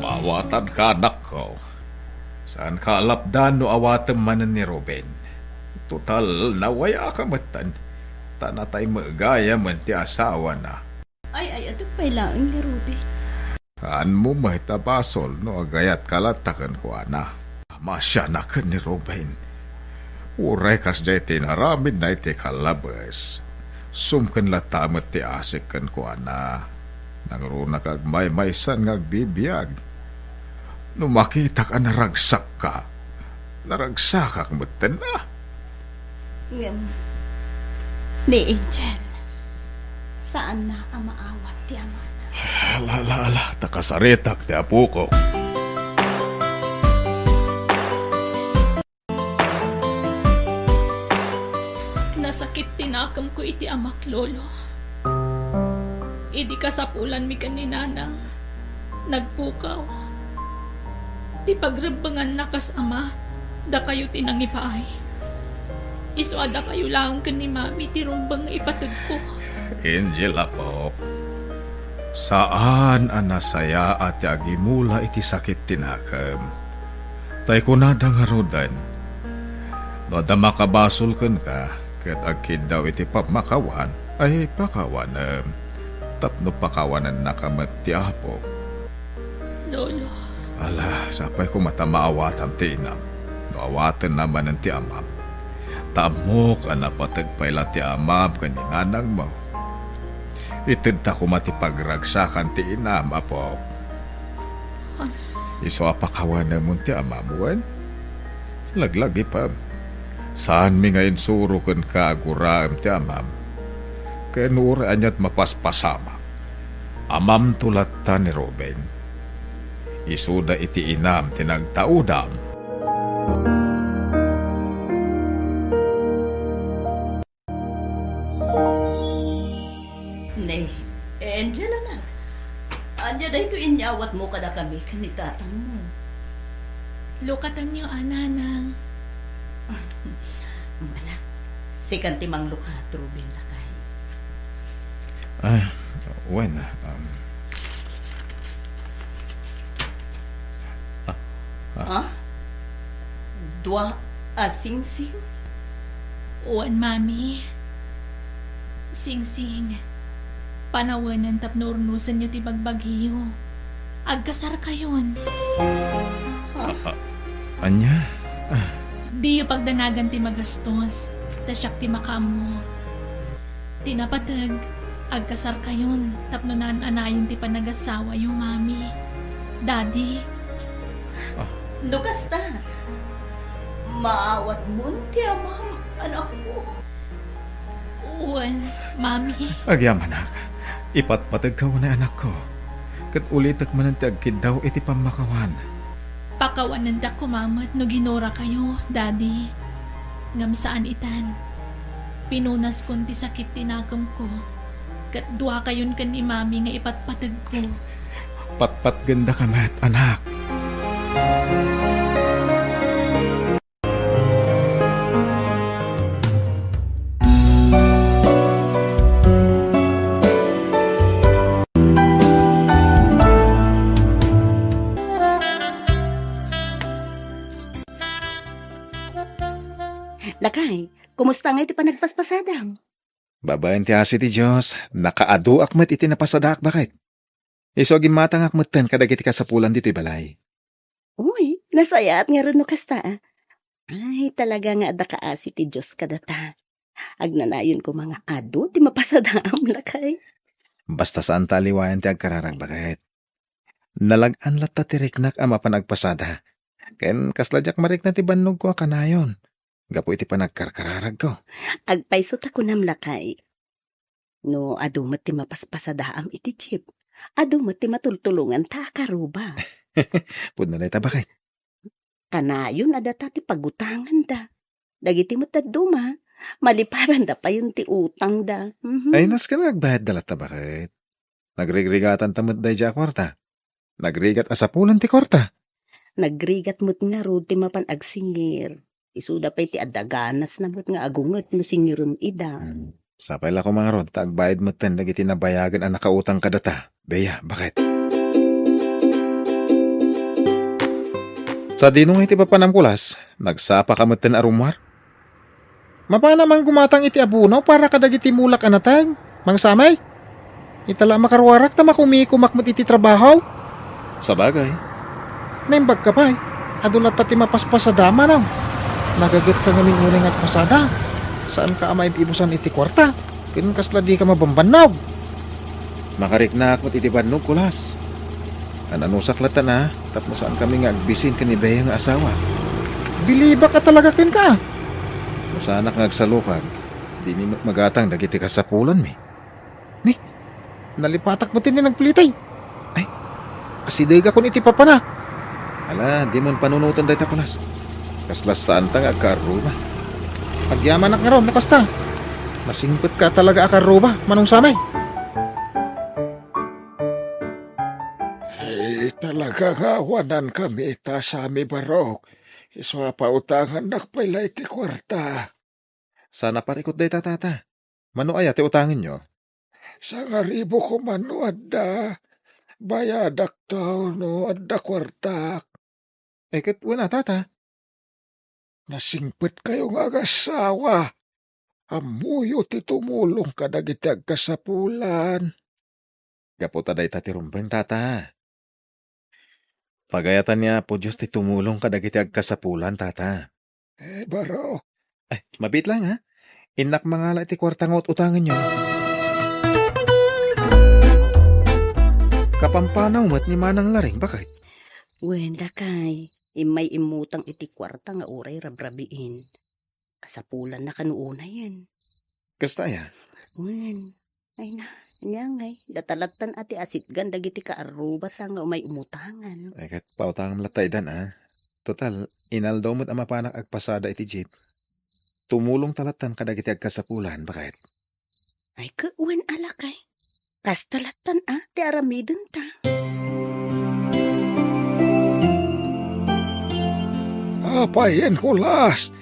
Maawatanka, anakko. Saanka a lapdan no awatem manen ni Ruben. Total, nawayaak metten, ta natay met gayamen ti asawana. Ay, ay, adda pay laeng ni Ruben. Haanmo met a basol no agayatka latta kenkuana. Maasianak ken ni Ruben. Uray kasdiay ti inaramidna iti kallabes, sumken latta met ti asik kenkuana. Nangruna ka agmaymaysan nga agbibiag. No makitak a naragsakka, naragsakak metten a. Ngem, ni Angel, saanna a maawat ti amana. Ala, ala, ala, ta kasaritak ti apokok. Nasakit ti nakemko iti amak, Lolo. Idi kasapulanmi ken ni Nanang, nagpukaw. Ti pagrebbenganna kas ama, dakayo ti nangipaay. Isu a dakayo laeng ken ni Mami ti rumbeng nga ipategko. Angel, apok, saan a nasayaat ti agimula iti sakit ti nakem. Tay kunada ngaruden, no adda makabasol kenka ket agkiddaw iti pammakawan, ay pakawanem, tapno pakawanennaka met ti Apo. Lolo. Ala, sapay koma ta maawatam ti inam, no awatenna manen ti amam. Ta ammok a napateg pay la ti amam ken ni nanangmo. Itedta koma ti pagragsakan ti inam, apok. Isu a pakawanemon ti amam wen? Laglagipem. Saanmi nga insuro kenka a guraem ti amam. Ken uray ania't mapaspasamak, amamto latta ni Ruben. Isuda iti inam ti nagtaudam. Ne, Angel, anak, ania daytoy inyawatmo kadakami ken ni tatangmo? Lukatanyo a, Nanang. Ala, sikan ti manglukat, Ruben, lakay. Ah, wen, um, ah, ah. Ah? Dua a singsing? Wen, Mami. Singsing, panawenen tapno urnosenyo ti bagbagiyo. Agkasarkayon. Ah, ah, ania? Ah. Diyo pagdanagan ti magastos, ta siak ti makaammo. Ti napateg, agkasarkayon tapno naan-anayon ti panagasawayo, Mami. Daddy. Ah. No kasta, maawatmon ti amam, anakko. Wen, Mami. Agyamanak, ipatpategka unay, anakko, ket ulitek manen ti agkiddaw iti pammakawan. Pakawanendak koma met no ginurakayo, Daddy. Ngem saan itan. Pinunaskon ti sakit ti nakemko, ket duakayon ken ni Mami nga ipatpategko. Patpatgendaka met, anak. Lakay, kumusta ngay ti panagpaspasadam? Babaen ti asi ti Dios, nakaaduak met iti napasadaak, baket. Isu a gimmatangak metten kadagiti kasapulan ditoy balay. Uy, nasayaat ngarud no kasta, a. Ay, talaga nga adda kaasi ti Dios kadata. Agnanayon koma nga adu ti mapasadaam, lakay. Basta saanta a liwayan ti agkararag, baket. Nalag-an latta ti riknak a mapan agpasada. Ken kasla diak marikna ti bannogko a kanayon gapu iti panagkarkararagko. Agpayso ta kunam, lakay. No adu met ti mapaspasadaam iti jeep, adu met ti matultulonganta a karuba. Pudno dayta, baket. Kanayon a data ti pagutanganda. Dagiti met dadduma, malipatanda payen ti utangda. Mhm. Ay, nasken nga agbayadda latta, baket. Nagrigrigatan ta met daydiay a kuarta. Nagrigat a sapulan ti kuarta. Nagrigat met ngarud ti mapan agsingir. Isuda pay ti adda ganasna met nga agunget no singirem ida. Hmm. Sapay la koma ngarud ta agbayad metten dagiti nabayagen a nakautang kadata. Bea, baket. Sadino nga iti papanam, Kulas? Nagsapa ka metten a rummuar? Mapana man gumatang iti abono para kadagiti mulak a nateng, Mang Samay? Ita la a makaruarak ta makumikumak met iti trabaho. Sabagay. Naimbag ka pay, adu latta ti mapaspasada, manong. Nagaget ka ngamin unay nga agpasada. Saan ka a maib-ibusan iti kuarta, ken kasla di ka mabambannog. Makariknaak met iti bannog, Kulas. An-anusak latta na, tapno saan kami nga agbisin ken ni Bea nga asawa. Bilibak a talaga kenka. No saanak nga agsalukag, dimi met magatang dagiti kasapulanmi. Ni, nalipatak met ni nagpilitay. Ay, asidegakon iti papanak. Ala, dimon panunoten dayta, Kulas. Kasla saanta nga agkaarruba. Agyamanak ngarud no kasta. Nasingpet ka talaga a kaarruba, Manong Samay. Eh, talaga nga awanan kami ita, Sammy Barok. Isu a pautangannak pay la iti kuarta. Saan a parikut dayta, Tata. Mano aya ti utangenyo? Sangaribu koma no adda. Bayadak ta no adda kuartak. Eh, ket wen a, Tata. Nasingpetkayo nga agassawa. Ammoyo ti tumulong kadagiti agkasapulan. Gapu ta dayta ti rumbeng, Tata. Pagayatan ni Apo Dios ti tumulong kadagiti agkasapulan, Tata. Eh, Barok. Ay, mabiit lang, ha? Innak mangala iti kuarta nga ut-utangenyo. Kapampanaw met ni Manang Laring, baket. Wen, lakay, immay immutang iti kuarta nga uray rabrabiin. Kasapulanna kano unayen. Kasta aya? Wen. Ay na, ania ngay, data lattan a ti asitgan dagiti kaarrubata nga umay umutangan. Ay, ket pautangam latta idan, a. Total, inaldaw met a mapanak agpasada iti jeep. Tumulong ta lattan kadagiti agkasapulan, baket. Ay, ket wen a, lakay. Kasta lattan a ti aramidenta. Apay, Kulas,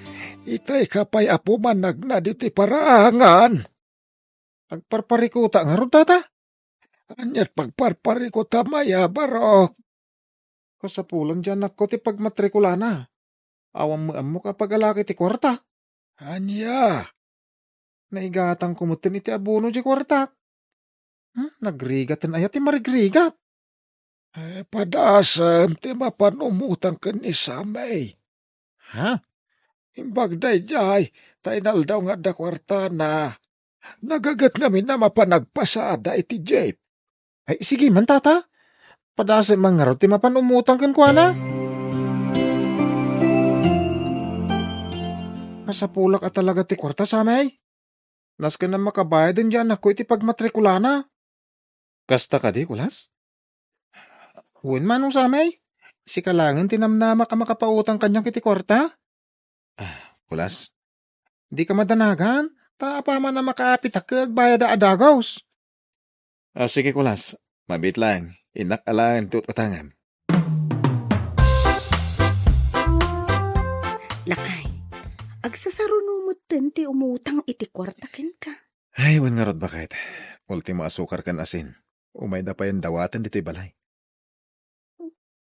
itay ka pay a pumanagnad iti parangan. Agparparikuta ngarud, Tata? Aniat pagparparikutam aya, Barok? Kasapulan ti anakko ti pagmatrikulana. Awan met ammok a pagalaki ti kuarta. Ania? Naigatangko metten iti abono ti kuartak. Hmm, nagrigaten aya ti marigrigat? Eh, padasem ti mapan umutang ken ni Sammy. Ha? Imbag daydiay, ta inaldaw nga adda kuartana. Nagaget ngamin a mapan agpasada iti jeep. Ay, sige man, Tata. Padasem man ngarud ti mapan umutang kenkuana. Masapulak a talaga ti kuarta, Sammy. Nasken a makabayad ti anakko iti pagmatrikulana. Kasta kadi, Kulas? Wen, Manong Sammy. Sika laengen ti namnamak a makapautang kaniak iti kuarta. Ah, Kulas. Dika madanagan, ta apaman a makaapitak ket agbayad a dagus. Ah, sige, Kulas. Mabiit laeng. Innak alaen ti ut-utangam. Lakay, agsasaruno metten ti umutang iti kuarta kenka. Ay, wen ngarud, baket. Ultimo a sukar ken asin. Umayda payen dawaten ditoy balay.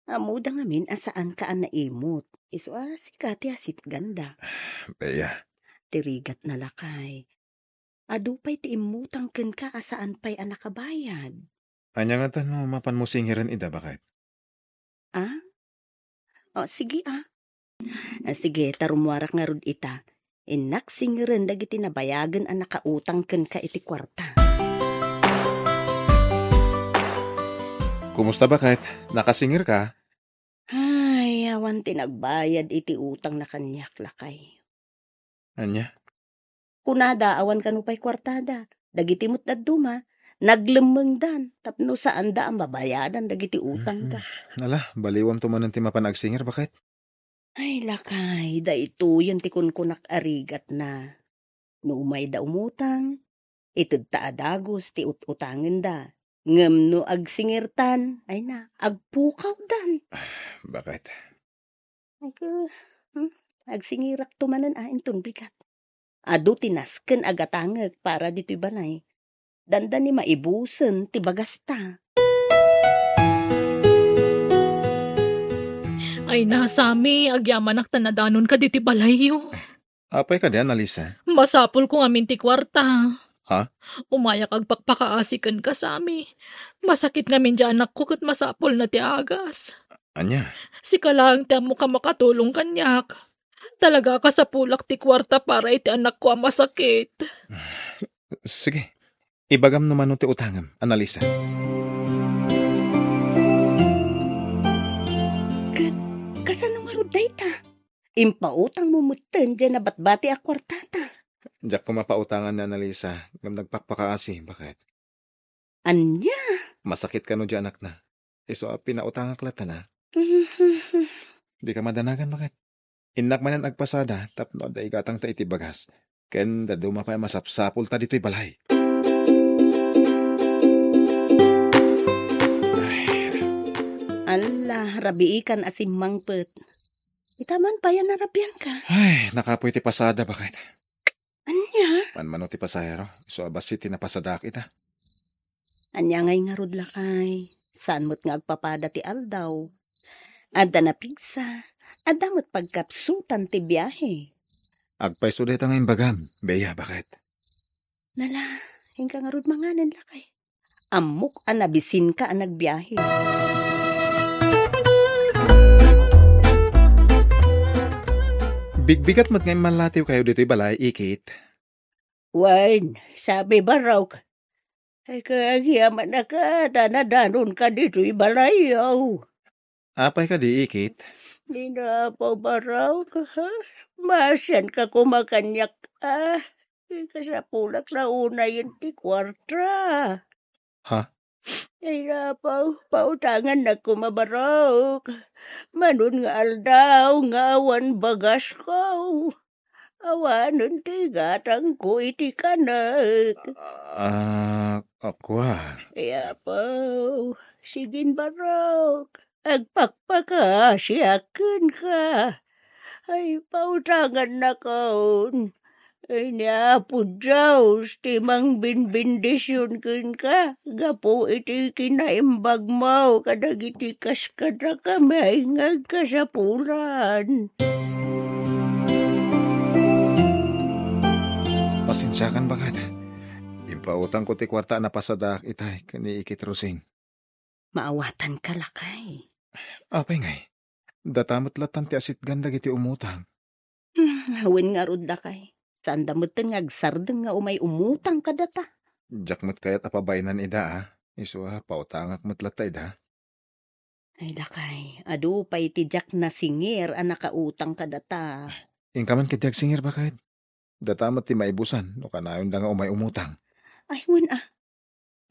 Ammoda ngamin a saanka a naimut. Isu a sika ti asitganda. Bea. Ti rigatna, lakay. Adu pay ti immutang kenka a saan pay a nakabayad. Ania ngata no mapanmo singirem ida, baket? Ah? O, sige, ah. Ah, sige, ta rummuarak ngarud ita. Innak singirem dagiti nabayagen a nakautang kenka iti kuarta. Kumusta, baket? Nakasingirka? Ay, awan ti nagbayad iti utangna kaniak, lakay. Ania? Kunada, awan kano pay kuartada. Dagiti met dadduma, naglemmengdan tapno saanda a mabayadan dagiti utangda. Mm-mm. Ala, baliwamto manen ti mapan agsingir, baket? Ay, lakay, daytoyen ti kunkunak a rigatna. No umayda umutang, itedta a dagus ti ut-utangenda. Ngem no agsingirtan, ay na, agpukawdan. Bakit? Ay, ka-, hmm, agsingirakto manen a inton bigat. Adu ti nasken a gatangek para ditoy balay. Dandani maibusen ti bagasta. Ay na, Sami, agyamanak ta nadanonka ditoy balayyo. Apay kadi, Annalisa? Masapulko ngamin ti kuarta. Ha? Umayak agpakpakaasi kenka, Sami. Masakit ngamin ti anakko ket masapulna ti agas. Ania? Sika laeng ti ammok a makatulong kaniak. Talaga a kasapulak ti kuarta para iti anakko a masakit. Sige. Ibagam no mano ti utangem, Annalisa. Ket kasano ngarud dayta? Impautangmo metten diay nabatbati a kuartata. Diak koma pautangan ni Annalisa, ngem nagpakpakaasi, bakit? Ania? Masakit kano diay anakna. Isu a pinautangak latta na. Dika madanagan, bakit? Innak manen agpasada tapno adda igatangta iti bagas. Ken dadduma pay a masapsapulta ditoy balay. Ay. Alla, rabiikan a simmangpet. Ita man pay a narabianka. Ay, nakapoy ti pasada, bakit? Ania? Manmano ti pasahero, isu a bassit ti napasadaak ita. Ania ngay ngarud, lakay? Saan met nga agpapada ti aldaw? Adda napigsa, adda met pagkapsutan ti biahe. Agpayso dayta nga imbagam, Bea, bakit? Nala, inka ngarud manganen, lakay. Ammok a nabisinka a nagbiahe. Bigbigat met nga immallatiwkayo ditoy balay, Ikit. Wen, Sami Barok. Ay, kagyamanaka, ta nadanonka ditoy balayyo. Apay kadi, Ikit? Dina pa, Barok, ha? Maasianka koma kaniak, a. Kasapulak la unayen ti kuarta. Ha? Ay, Apo, pautangannak koma, Barok. Manon nga aldaw nga awan bagasko. Awanen ti gatangko iti kanek. Ah, a, kua. Ay, Apo, sigin, Barok. Agpakpakaasiak kenka. Ay, pautangannakon. Ay, ni Apo Dios ti mangbinbindision kenka gapu iti kinaimbagmo kadagiti kaskadakami nga agkasapulan. Pasensiakan, baket. Impautangko ti kuarta a napasadaak itay ken ni Ikit Rosing. Maawatanka, lakay. Apay ngay? Data met lattan ti asitgan dagiti umutang. Hmm, wen ngarud, lakay. Saanda metten nga agsardeng nga umay umutang kadata. Diak met kayat a pabaenan ida, a. Isu a, pautangak met latta ida. Ay, lakay, adu pay ti diak nasingir a nakautang kadata. Inka man ketdi agsingir, baket. Data met ti maibusan no kanayonda nga umay umutang. Ay, wen a.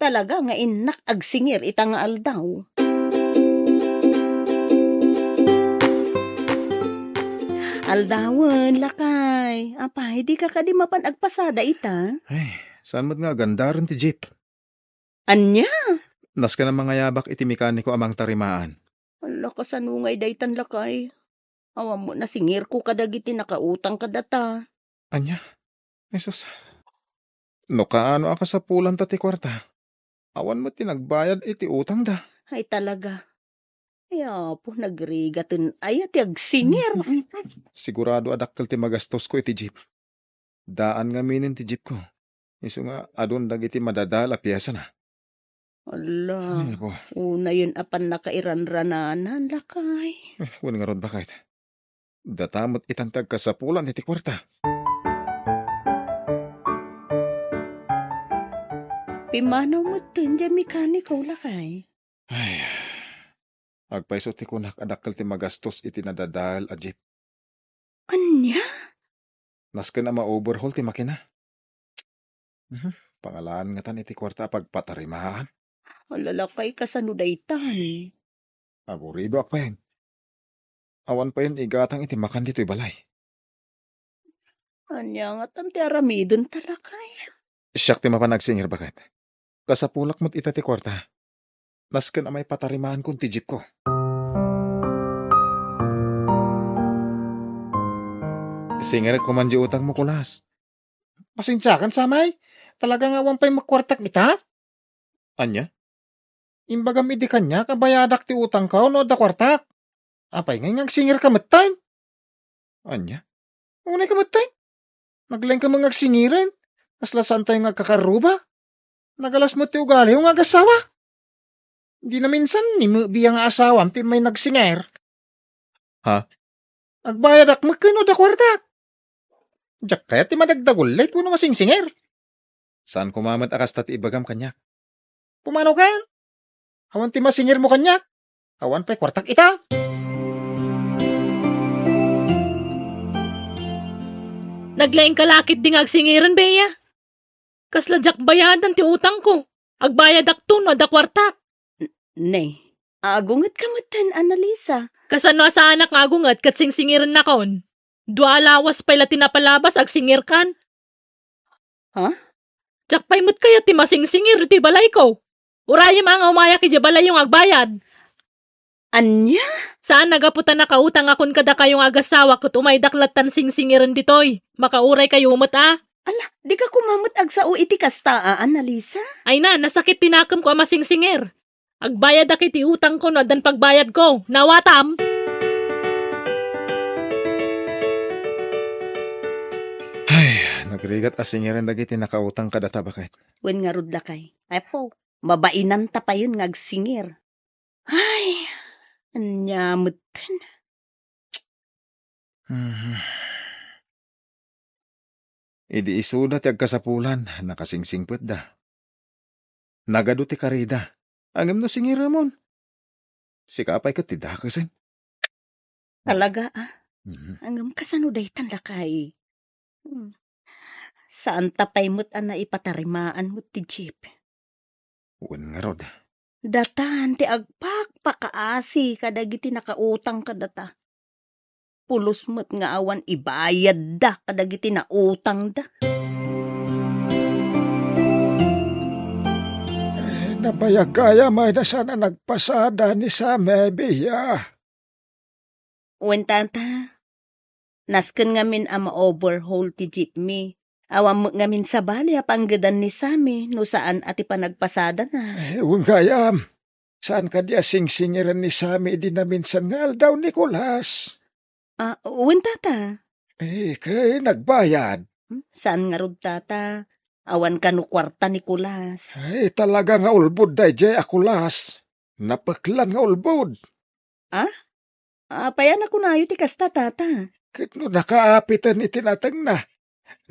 Talaga nga innak agsingir ita nga aldaw. Aldawen, lakay. Apay, dika kadi mapan agpasada ita? Ay, saan met nga agandaren ti jeep? Ania? Nasken a mangayabak iti mekaniko a mangtarimaan. Ala, kasano ngay daytan, lakay? Awan mo nasingirko kadagiti nakautang kadata. Ania? Jesus. No kaano a kasapulanta ti kuarta, awan met ti nagbayad iti utangda. Ay, talaga. Ay, Apo, nagrigaten aya ti agsingir. Sigurado a dakkel ti magastosko iti jeep. Daan ngaminen ti jeepko. Isu nga adun dagiti madadael a piesana. Ala, ay, Apo. Unayen a pannakairanrananan, lakay. Eh, wen ngarud, baket. Data met itan ti agkasapulan iti kuarta. Pimmanaw metten diay mekaniko, lakay. Ay, agpayso ti kunak a dakkel ti magastos iti nadadael a jeep. Ania? Nasken a ma-overhaul ti makina. Mhm. Pangalaan ngatan iti kuarta a pagpatarimaan. Ala, lakay, kasano daytan? Aburidoak pay. Awan payen igatang iti makan ditoy balay. Ania ngatan ti aramidenta, lakay? Siak ti mapan agsingir, baket. Kasapulak met ita ti kuarta. Nasken a maipatarimaanko ti jeepko. Singirek koman di utangmo, Kulas. Pasensiakan, Samay. Talaga nga awan pay met kuartak ita? Ania? Imbagam idi kaniak a bayadak ti utangko no adda kuartak. Apay ngay nga agsingirka metten? Ania? Unayka metten? Naglaingka met nga agsingiren. Kasla saantayo nga agkakarruba. Nagalas met ti ugaliyo nga agassawa. Di naminsan ni Mebi nga asawam ti may nagsingir. Ha? Agbayadak met ken no adda kuartak. Diak kayat ti madagdagullit wenno masingsingir. Saan koma met a kasta ti ibagam kaniak. Pumanaw ka? Awan ti masingirmo kaniak. Awan pay kuartak ita. Naglaingka la ketdi nga agsingiren, Bea. Kasla diak bayadan ti utangko. Agbayadakto no adda kuartak. N-, ne, agungetka metten, Annalisa. Kasano a saanak nga agunget ket singsingirennakon? Dua a lawas pay la ti napalabas, agsingirkan. Ha? Diak pay met kayat ti masingsingir iti balayko. Urayem a nga umayak idiay balayyo nga agbayad. Ania? Saan a gapu ta nakautangakon kadakayo nga agassawa ket umaydak lattan singsingiren ditoy. Makauraykayo met a. Ala, dika koma met agsao iti kasta a, Annalisa? Ay na, nasakit ti nakemko a masingsingir. Agbayadak iti utangko no addan pagbayadko. Nawatam? Ay, nagrigat a singiren dagiti nakautang kadata, baket. Wen ngarud, lakay. Apo, mabainanta payen nga agsingir. Ay, ania metten? Mhm. Idi isuda ti agkasapulan, nakasingsingpetda. Nagadu ti karida. Ngem no singiremon, sika pay ket ti dakesen. Talaga, a? Mhm. Ngem kasano daytan, lakay? Hmm. Saanta pay met a naipatarimaan met ti jeep. Wen ngarud. Datan ti agpakpakaasi kadagiti nakautang kadata. Pulos met nga awan ibayadda kadagiti nautangda. Eh, nabayag gayam a saan a nagpasada ni Sammy, Bea. Wen, tata. Nasken ngamin a ma-overhaul ti jeepmi. Awan met ngamin sabali a panggedan ni Sammy no saan a ti panagpasadana. Eh, wen gayam. Saan kadi a singsingiren ni Sammy idi naminsan nga aldaw, Nicolas? Ah, wen, tata. Eh, kay nagbayad. Hmm, saan ngarud, tata? Awan kano kuarta, Nicolas. Ay, talaga nga ulbod daydiay a Kulas. Napeklan nga ulbod. Ah? Apay a nakunayo ti kasta, tata? Ket no nakaapiten iti natengna,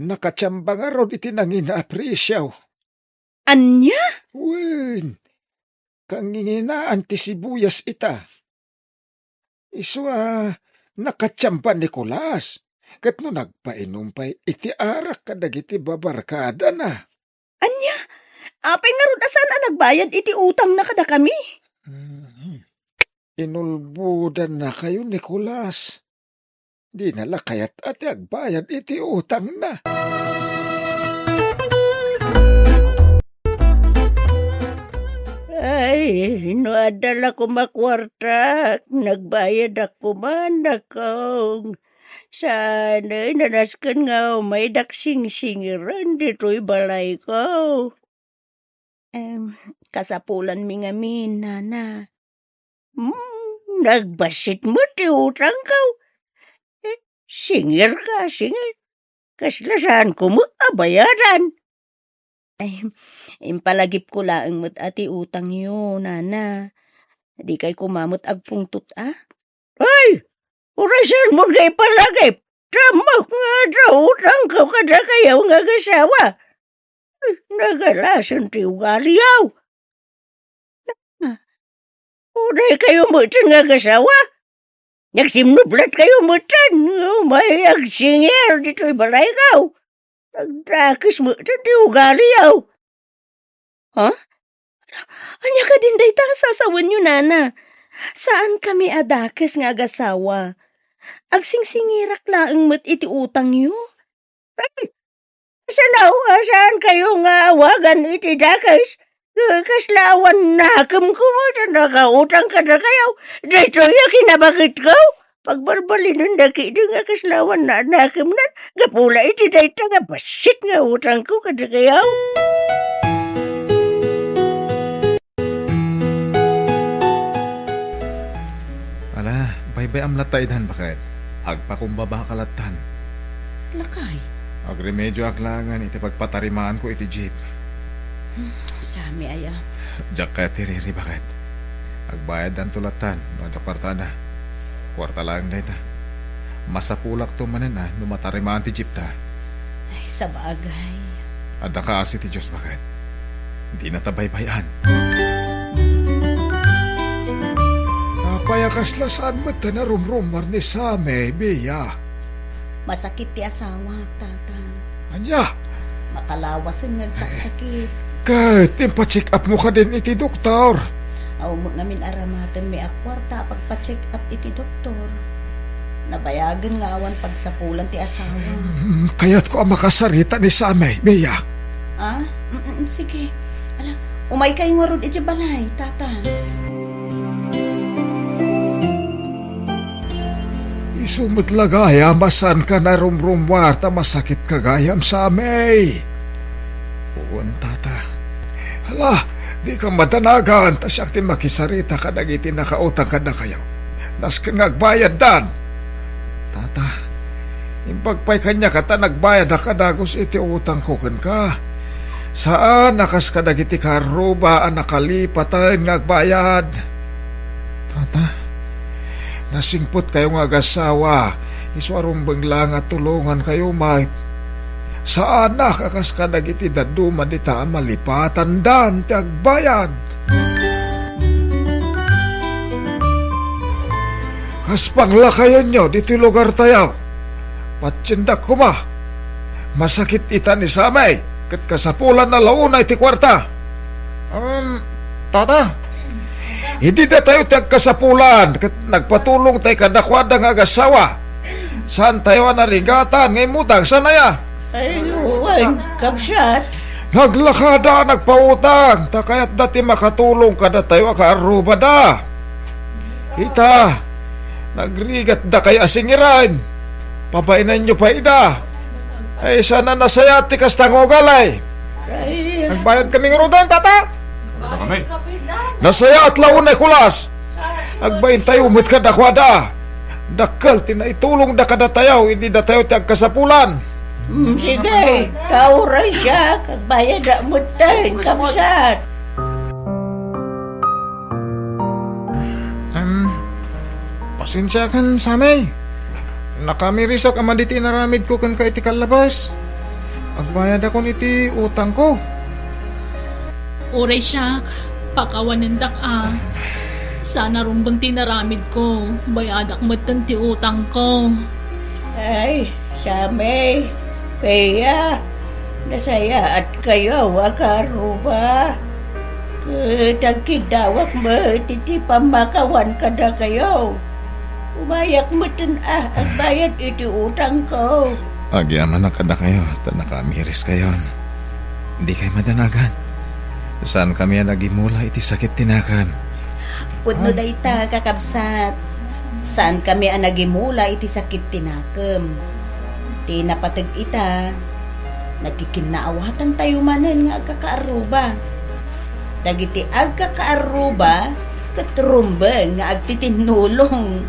nakatiamba ngarud iti nangina a presio. Ania? Wen, kanginginaan ti sibuyas ita. Isu a nakatiamba ni Nicolas, ket no nagpainum pay iti arak kadagiti babarkadana. Ania? Apay ngarud a saan a nagbayad iti utangna kadakami? Mhm. Inulbodannakayo, Nicolas. Dina la kayat a ti agbayad iti utangna. Ay, no adda la koma kuartak, nagbayadak koma, dakong. Saan, ay, nanasken nga umaydak singsingiren ditoy balayko. Em, kasapulanmi ngamin, nana. Hmm, nagbassit met ti utangko. Eh, singirka, singir. Kasla saanko met a bayadan. Ay, impalagipko laeng met a ti utangyo, nana. Dikay koma met agpungtot, a? Ay! Uray saanmon nga ipalagip. Tamok nga adda utangko kadakayo nga agasawa. Nagalasen ti ugaliyo. Uray kayo metten nga agasawa. Nagsimnublat kayo metten. Umay agsingir ditoy balayko. Nagdakes metten ti ugaliyo. Ha? Ania kadin dayta a sasawenyo, nana? Saankami a dakes nga agasawa. Agsingsingirak laeng met iti utangyo. Kasla, a, saan kayo nga awagan iti dakes? Eh, kasla awan nakemko, ta nakautang kadakayo. Daytoy a kinabaketko. Pagbarbalinendak idi nga kasla awan na-, nakemnan. Gapu la iti dayta nga bassit nga utangko kadakayo. Ala, baybay-am latta idan, baket. Agpakumbabaka lattan. Lakay. Agremedioak laengen iti pagpatarimaanko iti jeep. Hmm, sami aya. Diak kayat ti riri, baket. Agbayaddanto lattan no adda kuartada. Kuarta laeng dayta. Masapulakto manen a no matarimaan ti jeepta. Ay, sabagay. Adda kaasi ti Dios, baket. Dinata baybay-an. Apay a kasla saan met a narumrummuar ni Sami, Bea? Masakit ti asawak, Tata. Ania? Makalawasen nga agsaksakit. Ket impacheck-upmo kadin iti doktor? Awan met ngamin aramatenmi a kuarta a pagpa-check-up iti doktor. Nabayagen nga awan pagsapulan ti asawa. Hmm, kayatko a makasarita ni Sami, Bea. Ah? Mm, mm, sige. Ala, umaykayo ngarud iti balay, Tata. Isu met la gayam a saanka narumrummuar ta masakitka gayam, Sami. Wen, Tata. Hala, dika madanagan ta siak ti makisarita kadagiti nakautang kadakayo. Nasken nga agbayaddan. Tata, imbag pay kaniak ta nagbayadak a dagus iti utangko kenka. Saan a kas kadagiti kaarruba a nakalipaten nga agbayad. Tata, nasingpetkayo nga agassawa, isu a rumbeng la nga tulongankayo met. Saanak a kas kadagiti dadduma dita a malipatandan ti agbayad. Kas panglakayonyo ditoy lugartayo, patiendak koma. Masakit ita ni Sami, ket kasapulanna la unay ti kuarta. Um, Tata, idi datayo ti agkasapulan, ket nagpatulongtay kadakuada nga agassawa. Saantayo a narigatan nga immutang, saan aya? Ay, wen, kabsat. Naglakada a nagpautang, ta kayatda ti makatulong kadatayo a kaarrubada. Ita, nagrigatdakayo a singiren. Pabainanyo pay ida. Ay, saan a nasayaat ti kasta nga ugali. Ay. Nagbayad kami ngaruden, Tata. Nasayaat la unay kulas. Agbaintayo met kadakuada. Dakkel ti naitulongda kadatayo idi datayo ti agkasapulan. Mm, sige, ta uray siak, agbayadak metten, kabsat. Em, pasensiakan, Sami. Nakamirisak a madi ti inaramidko kenka iti kallabas. Agbayadakon iti utangko. Uray siak, pakawanendak a. Saan a rumbeng ti inaramidko, bayadak metten ti utangko. Ay, Sami, Bea, nasayaatkayo a kaarruba. Ket agkiddawak met iti pammakawan kadakayo. Umayak metten a agbayad iti utangko. Agyamanak kadakayo ta nakamiriskayon. Dikay madanagan. Saankami a nagimula iti sakit ti nakem. Pudno dayta, kakabsat. Saankami a nagimula iti sakit ti nakem. Ti napateg ita, nagkikinnaawatantayo manen nga agkakaarruba. Dagiti agkakaarruba ket rumbeng nga agtitinnulong.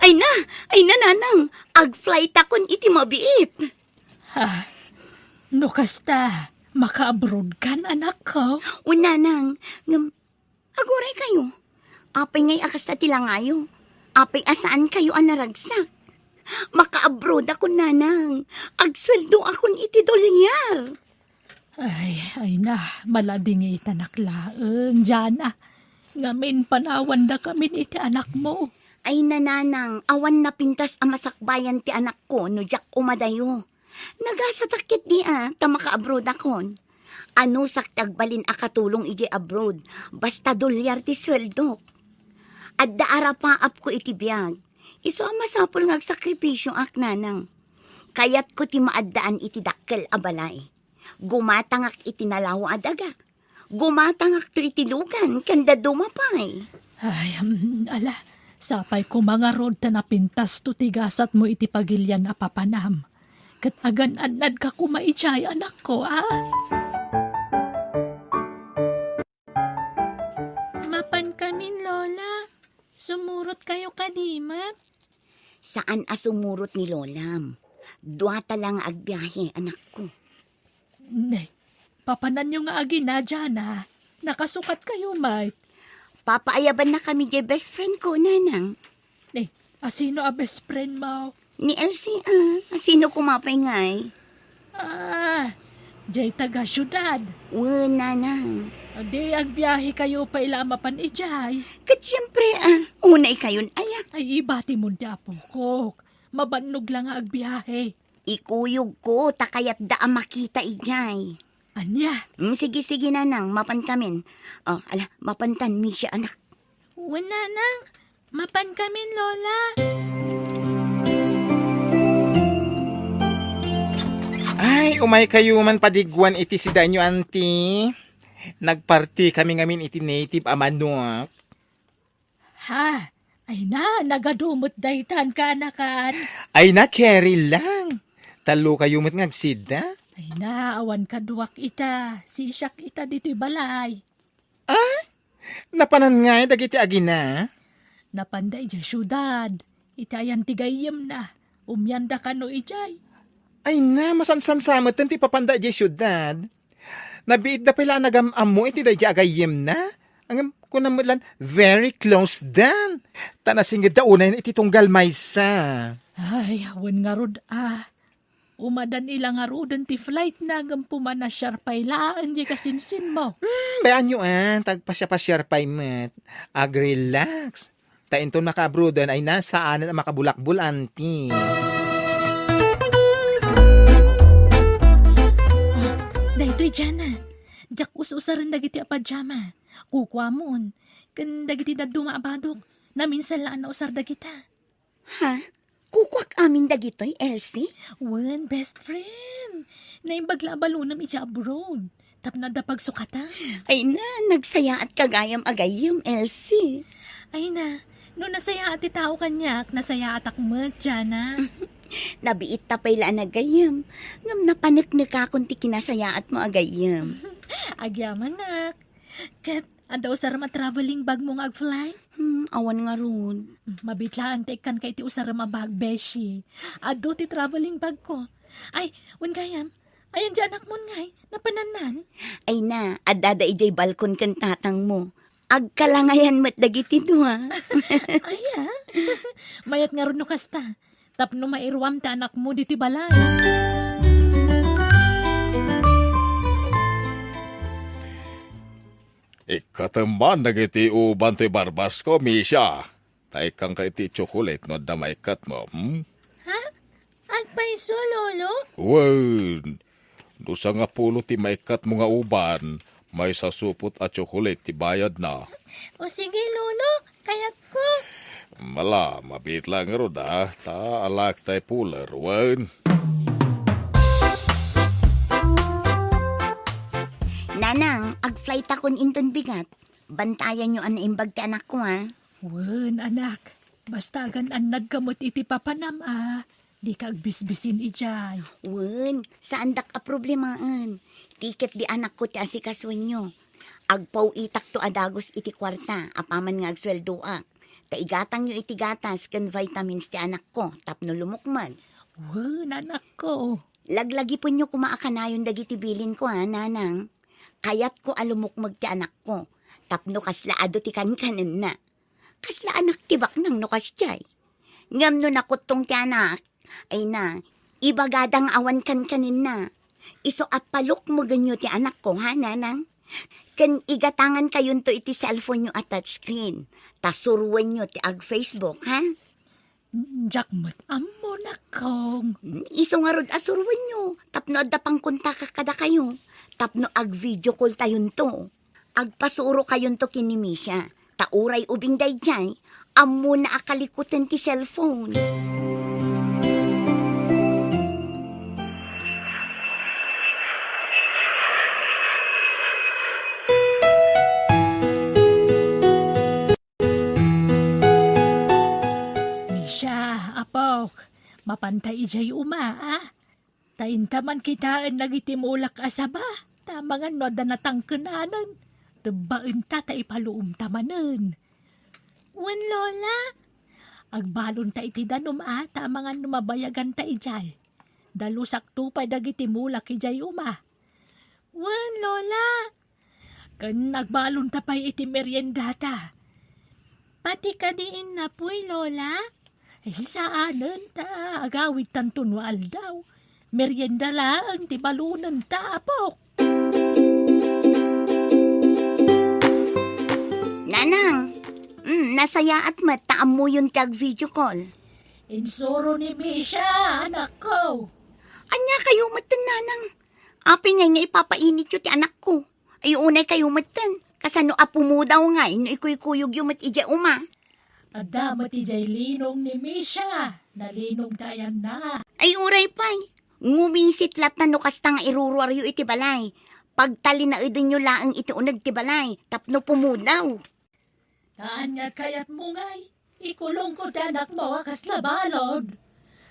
Ay na, ay na, nanang, agflightakon iti mabiit. Ha? No kasta, maka-abroad kan, anakko? O, nanang, ngem, aguray kayo. Apay ngay a kasta ti langayo? Apay a saan kayo a naragsak? Maka-abroad akon, nanang. Agsueldo akon iti dolyar. Ay, ay na, maladingitanak laeng, Jana. Ngamin, panawandakamin iti anakmo. Ay, nanang, awan napintas a masakbayan ti anakko no diak umadayo. Nagasatak ketdi a ta makaabroadakon. Anusak ti agbalin a katulong idiay abroad, basta dolyar ti sueldok. Adda arapaapko iti biag. Isu a masapul nga agsakripisioak, nanang. Kayatko ti maaddaan iti dakkel a balay. Gumatangak iti nalawa a daga. Gumatangakto iti lugan ken dadduma pay. Ay, mm, ala, sapay koma ngarud ta napintasto ti gasatmo iti pagilian a papanam. Ket agan-annadka koma idiay, anakko, a? Mapankamin, Lola. Sumurotkayo kadi met? Saan a sumurot ni Lolam. Duata la nga agbiahe, anakko. Ne, papananyo nga agina, Jana. Nakasukatkayo met. Papaayabannakami diay best friend ko, nanang. Ne, asino a best friend mo? Ni Elsie, a. Asino koma pay ngay? Ah, diay taga-siudad. Wen, nanang. Di agbiahekayo pay la a mapan idiay. Ket siempre, a. Unaykayon aya. Ay, ibatimon ti apokok. Mabannog la nga agbiahe. Ikuyogko ta kayatda a makita idiay. Ania? Mm, sige, sige, nanang, mapankamin. O, ala, mapantan, Misha, anak. Wen, nanang, mapankamin, Lola. Ay, umaykayo man padiguan iti sidaenyo, anti. Nagpartikami ngamin iti native a manok. Ha? Ay na, nagadu met daytan, kaanakan. Ay na, carry lang. Tallokayo met nga agsida. Ay na, awan kaduak ita. Sisiak ita ditoy balay. Ah? Napanan ngay dagiti agina? Napanda idiay siudad. Iti ayan ti gayyemna. Umianda kano idiay. Ay na, masansansa metten ti ipapanda idiay siudad. Nabiitda pay la a nagam-ammo iti daydiay a gayyemna. Ngem kuna met lan, very close dan. Ta nasingedda unayen iti tunggal maysa. Ay, awan ngarud a. Umadan ila ngaruden ti flightna ngem pumanasiar pay laeng diay kasinsinmo. Hmm, bayaanyo a, ta agpasiapasiar pay met. Agrelax. Ta inton makaabroaden ay na, saanen a makabulakbol, anti. Ah, daytoy, Jana. Diak us-usaren dagiti a pajama. Kukuamon. Ken dagiti dadduma a badok. Naminsan la a nausar dagita. Ha? Kukuak amin dagitoy, Elsie? Wen, best friend. Naimbag la a balonem idiay abroad. Tapno adda pagsukatan. Ay na, nagsayaatka gayam a gayyem, Elsie. Ay na, no nasayaat ti tao kaniak, nasayaatak met, Jana. Nabiitta pay la a naggayyem. Ngem napaneknekakon ti kinasayaatmo a gayyem. Agyamanak. Ket adda usarem a traveling bagmo nga agfly? Hmm, awan ngarud. Hmm, mabiit laeng ta ikkanka iti usarem a bag, beshi. Adu ti traveling bagko. Ay, wen gayam, ayan diay anakmon ngay, napanannan? Ay na, addada idiay balkon ken tatangmo. Agkalangayan met dagiti dua. Aya? Mayat ngarud no kasta. Tapno mairuam ti anakmo ditoy balay. Ikkatem man dagiti uban toy barbasko, Misha. Ta ikkanka iti tsokolate no adda maikkatmo, hmm? Ha? Agpayso, Lolo? Wen, no sangapulo ti maikkatmo nga uban, maysa supot a tsokolate ti bayadna. O sige, Lolo, kayatko. Ala, mabiit la ngarud a, ta alaek tay puler, wen. Nanang, agfly takon inton bigat. Bantayanyo a naimbag ti anakko, a. Wen, anak. Basta agan-annadka met iti papanam a, dika agbisbisin idiay. Wen, saandak a problemaen. Ti ketdi anakko ti asikasoenyo. Agpaw-itakto a dagus iti kuarta apaman nga agsueldoak. Ta igatangyo iti gatas ken vitamins ti anakko tapno lumukmeg. Wen, anakko. Laglagipenyo koma a kanayon dagiti bilinko, a, nanang. Kayatko a lumukmeg ti anakko tapno kasla adu ti kankanenna. Kasla anak ti baknang no kasdiay. Ngem no nakuttong ti anak, ay na, ibagada nga awan kankanenna. Isu a palukmogenyo ti anakko, ha, nanang? Ken igatangankayonto iti cellphone-yo a touchscreen, ta suroenyo ti ag-Facebook, ha? Diak met ammo, nakkong. Hmm, isu ngarud a suroenyo, tapno adda pangkontakak kadakayo, tapno ag-video call-tayonto. Agpasurokayonto ken ni Misha, ta uray ubing daydiay, ammona a kalikutan ti cellphone. Misha, apok, mapanta idiay uma, a? Ta inta man kitaen dagiti mulak a saba, ta amangan no adda natangkenanen, tebbaenta ta ipaluomta manen. Wen, Lola. Agbalonta iti danum a, ta amangan no mabayaganta idiay. Dalusakto pay dagiti mulak idiay uma. Wen, Lola. Ken agbalonta pay iti meriendata. Pati kadi innapuy, Lola? Ay, saanen ta agawidtanto no aldaw. Merienda laeng ti balonenta, apok. Nanang, mm, nasayaat met ta ammoyon ti ag-video call. Insuro ni Misha, anakko. Ania kayo met, Nanang? Apay ngay nga ipapainityo ti anakko? Ay, unay kayo metten. Kasano a pumudaw ngay no ikuykuyogyo met idiay uma? Adda met idiay linong ni Misha. Nalinong ti ayanna. Ay, uray pay. Ngumisit latta no kasta nga iruruaryo iti balay. Pagtalinaedenyo laeng iti uneg ti balay tapno pumudaw. Ta aniat kayatmo ngay? Ikulongko ti anakmo a kasla balod.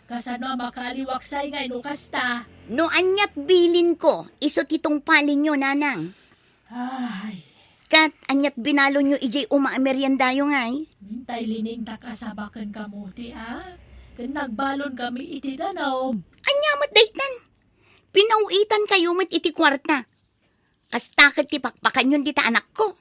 Kasano a makaliwaksay ngay no kasta? No aniat bilinko, isu ti tungpalenyo, Nanang. Ay. Ket aniat binalonyo idiay uma a meriendayo ngay? Tay liningtak a saba ken kamote, a? Ken nagbalon kami iti danum. Ania met daytan? Pinaw-itankayo met iti kuarta. Kasta ket ti pakpakanyon dita anakko.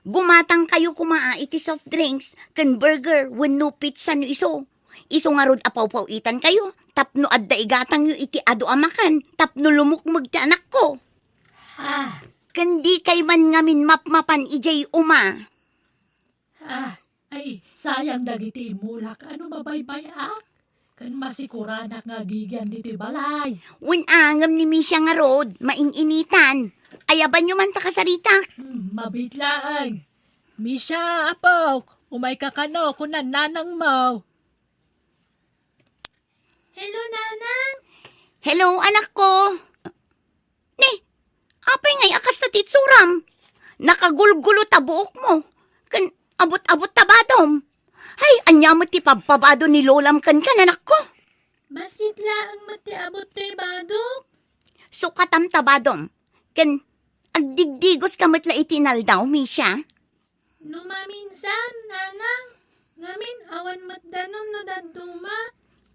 Gumatangkayo koma a iti soft drinks ken burger wenno pizza no isu. Isu ngarud a pawpaw-itankayo tapno adda igatangyo iti adu a makan tapno lumukmeg ti anakko. Ha? Ken dikay man ngamin mapmapan idiay uma. Ah, ay, sayang dagiti imulak a no mabaybay-ak, ken masikuranak nga agigian ditoy balay. Wen a, ngem ni Misha ngarud, main-initan. Ayabanyo man ta kasaritak. Hmm, mabiit laeng. Misha, apok, umayka kano, kuna nanangmo. Hello, Nanang. Hello, anakko. Ni, apay ngay a kasta ti itsuram? Nakagulgulo ta buokmo, ken abut-abut ta badom. Ay, ania met ti pabpabado ni lolam kenka, anakko? Bassit laeng met ti abut toy badok. Sukatam ta badom, ken agdigdigoska met la iti inaldaw, Misha. No maminsan, Nanang, ngamin awan met danum no dadduma.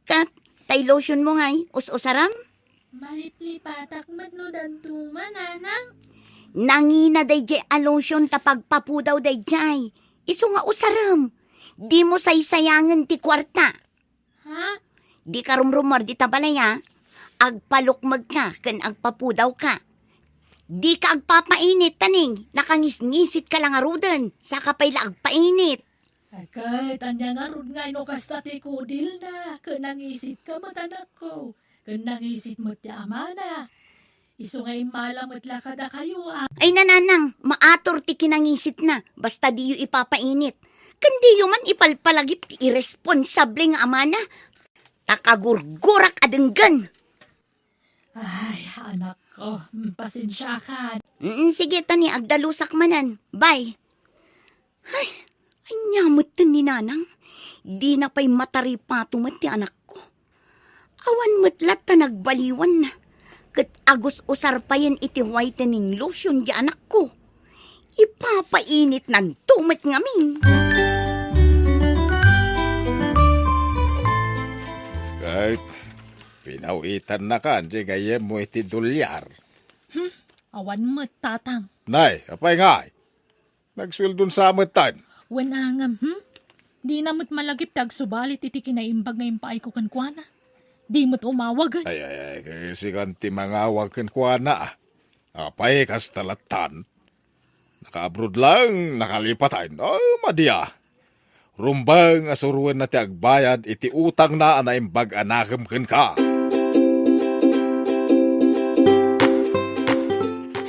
Ket tay lotionmo ngay, us-usaram? Maliplipatak met no dadduma, Nanang. Nangina daydiay a lotion ta pagpapudaw daydiay. Isu nga usarem. Dimo saysayangen ti kuarta. Ha? Dika rumrumuar dita balay, a. Agpalukmegka ken agpapudawka. Dika agpapainit, taning, nakangisngisitka la ngaruden, saka pay la agpainit. Agkay, ania ngarud ngay no kasta ti kudilna, ken nangisit ka met, anakko, ken nangisit met ti amana. Isu nga immala met la kadakayo, a. Ay, nanang, maator ti kinangisitna, basta diyo ipapainit. Ken diyo man ipalpalagip ti irresponsable nga amana. Ta kagurgurak a denggen. Ay, anakko, mm, pasensiakan. Mm, sige, tani, agdalusak manen. Bye. Ay, ania metten ni Nanang? Dina pay mataripato met ti anakko. Awan met latta nagbaliwanna. Ket agus-usar payen iti whitening lotion ti anakko. Ipapainitnanto met ngamin. Ket pinaw-itannakan ti gayyemmo iti dolyar. Hmm, awan met, tatang. Nay, apay ngay? Nagsueldon sa metten. Wen a ngem, hmm? Dina met malagip ti agsubalit iti kinaimbag nga impaayko kenkuana. Di met umawagen. Ay, ay, ay, sikan ti mangawag kenkuana, a. Apay, kasta lattan? Naka-abroad lang, nakalipatan. Oh, madi a. Rumbeng a suroenna ti agbayad iti utangna a naimbag a nakem kenka.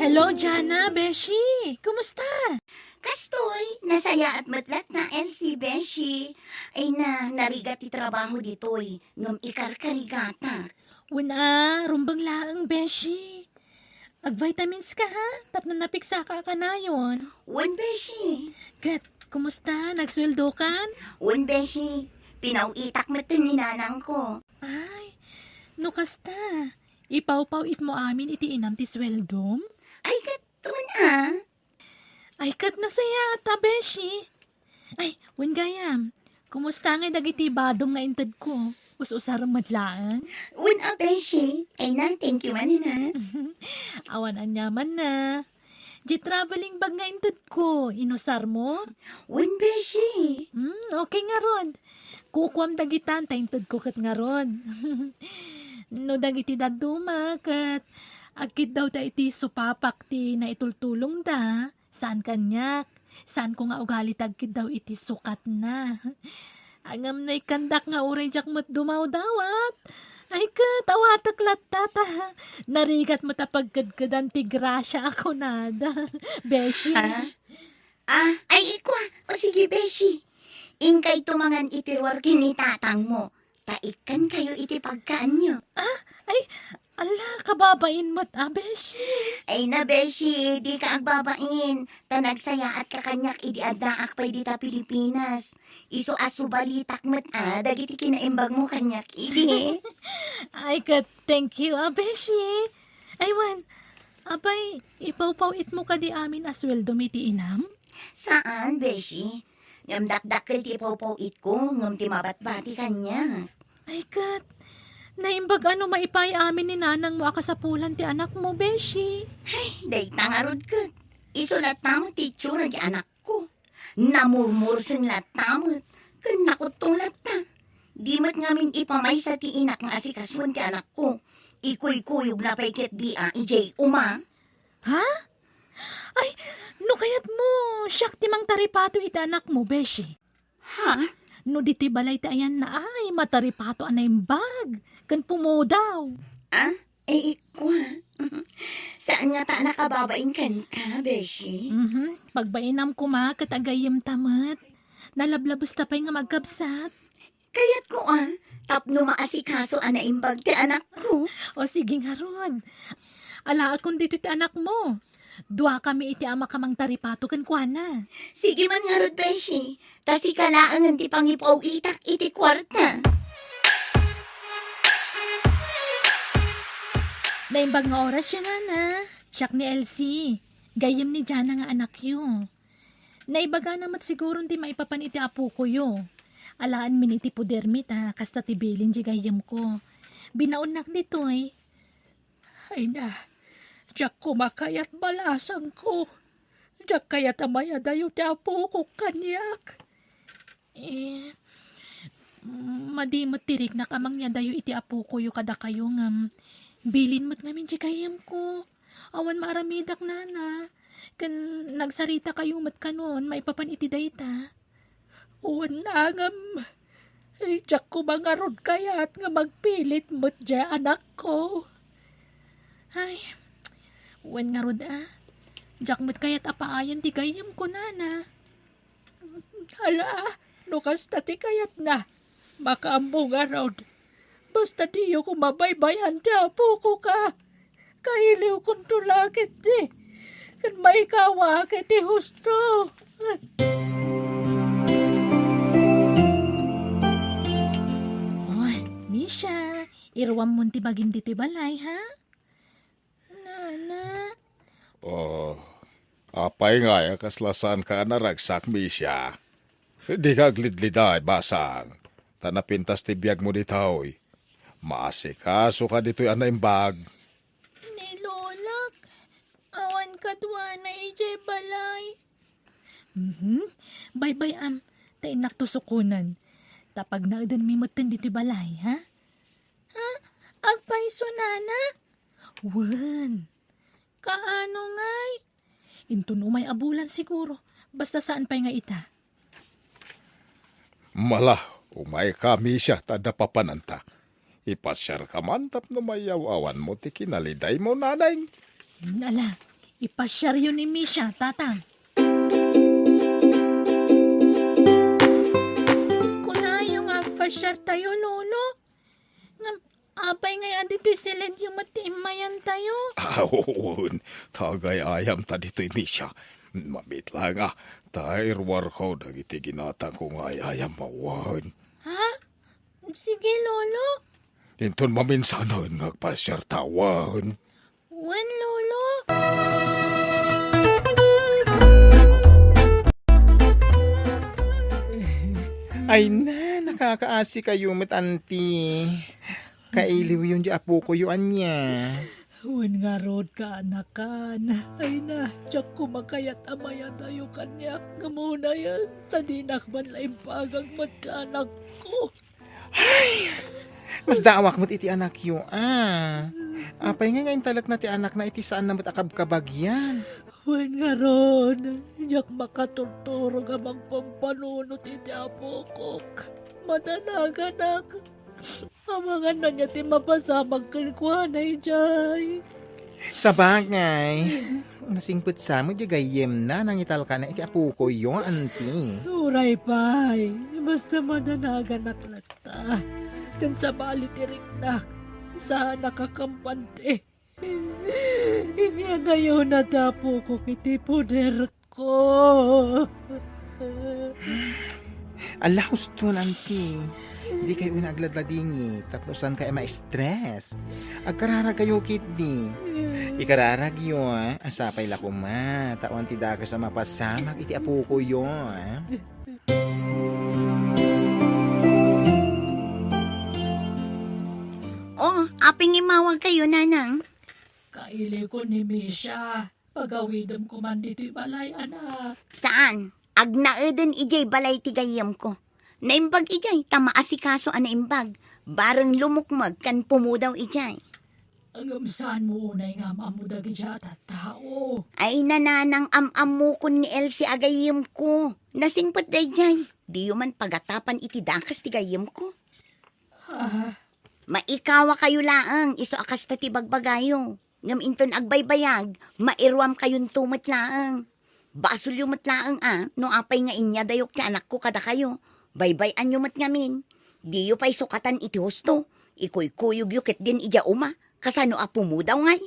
Hello, Jana, Beshi. Kumusta? Kastoy, nasayaat met latta, Elsie, Beshi. Ay na, narigat ti trabaho ditoy, ngem ikarkarigatak. Wen a, rumbeng laeng, Beshi. Ag-vitamins ka, ha? Tapno napiksaka a kanayon. Wen, Beshi. Ket, kumusta? Nagsueldokan? Wen, Beshi. Pinaw-itak met ni nanangko. Ay, no kasta, ipawpaw-itmo amin iti inam ti sueldom? Ay, ket, wen a. Ay, ket nasayaat a, Beshi. Ay, wen gayam, kumusta ngay dagiti badom nga intedko? Us-usarem met laeng? Wen a, Beshi. Ay na, thank you manen a. Awan aniamanna. Di traveling bag nga intedko, inusarmo? Wen, Beshi. Hmm, okay ngarud. Kukuam dagitan ta intedko ket ngarud. No dagiti dadduma ket agkiddawda iti supapak ti naitultulongda, saan kaniak. Saanko nga ugali ti agkiddaw iti sukatna. Ngem no ikkandak nga uray diak met dumawdawat, ay ket, awatek latta ta narigat met a pagkedkedan ti grasia a kunada, Beshi. Ah? Ah, ay, ikua. O sige, Beshi. Inkay tumangan iti ruar ken ni tatangmo. Ta ikkankayo iti pagkaanyo. Ah? Ay, ala, kababain met a, Beshi. Ay na, Beshi, dika agbabain. Ta nagsayaatka kaniak idi addaak pay dita Pilipinas. Isu a subalitak met a dagiti kinaimbagmo kaniak idi. Ay, ket thank you a, Beshi. Ay, wen, apay, ipawpaw-itmo kadi amin a sueldom iti inam? Saan, Beshi. Ngem dakdakkel ti ipawpaw-itko, ngem ti mabatbati kaniak. Ay, ket, naimbag a no maipay amin ni nanangmo a kasapulan ti anakmo, Beshi. Ay, dayta ngarud ket. Isu latta met ti itsura ti anakko. Namurmurseng latta met, ken nakuttong latta. Di met ngamin ipamaysa ti inak nga asikasuen ti anakko. Ikuykuyogna pay ket di a idiay uma. Ha? Ay, no kayatmo, siak ti mangtaripato iti anakmo, Beshi. Ha? No ditoy balay ti ayanna ay, mataripato a naimbag, ken pumudaw. Ah? Ay, ikua. Saan ngata a nakababain kenka, Beshi? Mhm. Pagbainam koma ket agayyemta met. Nalablabesta pay nga magkabsat. Kayatko a, tapno maasikaso a naimbag ti anakko. O sige ngarud. Alaekon ditoy ti anakmo. Duakami iti ama a mangtaripato kenkuana. Sige man ngarud, Beshi. Ta sika laengen ti pangipaw-itak iti kuarta. Naimbag nga orasyo, nana. Siak ni Elsie. Gayyem ni Jana nga anakyo. Naibagana met siguron ti maipapan iti apokoyo. Alaenmin iti podermi ta kasta ti bilin ti gayyemko. Binaonnak ditoy. Ay na, diak koma kayat balasangko. Diak kayat a mayadayo ti apokok kaniak. Eh, madi met ti riknak a mangyadayo iti apokoyo kadakayo ngem bilin met ngamin ti gayyemko. Awan maaramidak, nana. Ken nagsaritakayo met kanon maipapan iti dayta. Wen nangem, diak koma ngarud kayat nga magpilit met diay anakko. Ay, wen ngarud a. Diak met kayat a paayen ti gayyemko, nana. Ala, no kasta ti kayatna, makaammo ngarud. Basta diyo koma baybay-an ti apoko ka. Kailiwkonto la ketdi, ken maikawak iti husto. Oy, Misha, iruammon ti bagim ditoy balay, ha? Nana. Oh, apay ngay a kasla saanka a naragsak, Misha? Dika aglidliday, basang, ta napintas ti biagmo ditoy. Maasikasoka ditoy a naimbag. Ni Lolak, awan kaduana idiay balay. Mhm. Baybay-am, ta innakto sukonen. Ta pagnaedenmi metten ditoy balay, ha? Ha? Agpayso, nana? Wen. Kaano ngay? Inton umay a bulan siguro. Basta saan pay nga ita. Mala, umayka, Misha, ta adda papananta. Ipasiarka man tapno mayaw-awanmo ti kinalidaymo, Nanang. Ala, ipasiaryo ni Misha, Tatang. Kunayo nga agpasiartayo, Lolo. Ngem, apay ngay a ditoy siledyo met ti immayantayo? Awan, tagay-ayamta ditoy, Misha. Mabiit laeng a, ta iruarko dagiti ginatangko nga ay-ayam awan. Ha? Sige, Lolo. Inton maminsanen nga agpasiarta awan. Wen, Lolo. Ay na, nakakaasi kayo met, Auntie. Kailiwyon di apokoyo, ania? Wen ngarud, kaanakan. Ay na, diak koma kayat a mayadayo kaniak, ngem unayen, ta dinak man la imbagag met ti anakko. Ay, masdaawak met iti anakyo, a. Apay ngay nga intalekna ti anakna iti saanna met a kabkabagyan? Wen ngarud, diak makaturturog a mangpampanunot iti apokok. Madanaganak. Amangan ania ti mapasamak kenkuana idiay. Sabagay, nasingpet sa met di gayyemna nangitalkana iti apokoyo, Auntie. Uray pay, basta madanaganak latta. Ken sabali ti riknak, saanak a kampante. Inyadayona ti apokok iti poderko. Ala, huston, Auntie. Dikay una agladladingit tapno saan kay a ma-stress. Agkararag kayo ketdi. Ikararagyo, a. Sapay la koma, ta awan ti dakes a mapasamak iti apokoyo, a. Oh, apay nga immawag kayo, Nanang? Kailiko ni Misha. Pagawidem koman ditoy balay, anak. Saan? Agnaeden idiay balay ti gayyemko. Naimbag idiay, ta maasikaso a naimbag. Bareng lumukmeg ken pumudaw idiay. Ngem saanmo unay nga am-ammo dagiti a tattao? Ay, nanang, am-ammokon ni Elsie a gayyemko. Nasingpet daydiay. Diyo man pagatapan iti dakes ti gayyemko. Ah. Maikawakayo laeng, isu a kasta ti bagbagayo. Ngem inton agbaybayag, mairuamkayonto met laeng. Basolyo met laeng a, no apay nga inyadayok ti anakko kadakayo, baybay-anyo met ngamin. Diyo pay sukatan iti husto, ikuykuyogyo ketdin idiay uma, kasano a pumudaw ngay?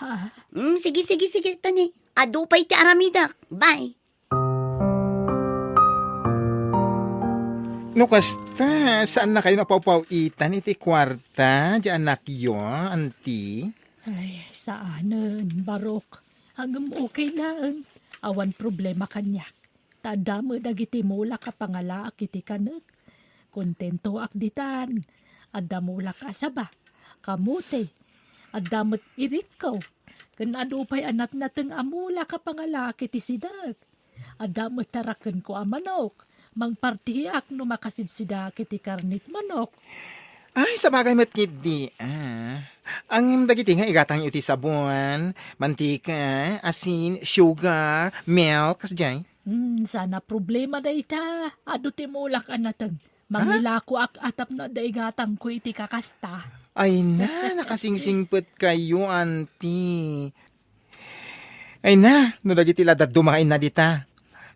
Ah. Hmm, sige, sige, sige, tani. Adu pay ti aramidek. Bye. No kasta, saannakayon a pawpaw-itan iti kuarta, di anakyo, Auntie? Ay, saanen, Barok. Ngem okay laeng. Awan problema kaniak. Ta adda met dagiti mulak a pangalaak iti kanek. Kontentoak ditan. Adda mulak a saba, kamote. Adda met irikko. Ken adu pay a natnateng a mulak a pangalaak iti sidek. Adda met tarakenko a manok. Mangpartiak no makasidsidaak iti karnit manok. Ay, sabagay met ketdi, a. Ngem dagiti nga igatangyo iti sabon, mantika, asin, sugar, milk, kasdiay? Hmm, saan a problema dayta. Adu ti mulak a nateng. Ha? Mangilakoak a tapno adda igatangko iti kakasta. Ay na, nakasingsingpet kayo, Auntie. Ay na, no dagiti la dadduma nga inna dita.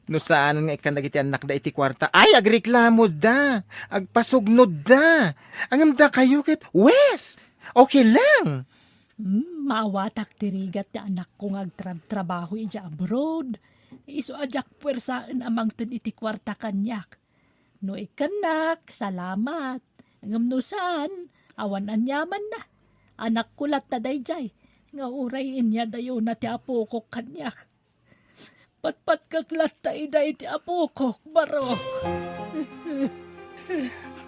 No saan nga ikkan dagiti annakda iti kuarta, ay, agreklamoda, agpasugnodda. Ngem dakayo ket, wes! Okay lang. Hmm, maawatak ti rigat ti anakko nga agtrabtrabaho idiay abroad. Isu a diak puersaen a mangted iti kuarta kaniak. No ikkannak, salamat. Ngem no saan, awan aniamanna. Anakko latta daydiay, nga uray inyadayona ti apokok kaniak. Patpatkek latta ida iti apokok, Barok.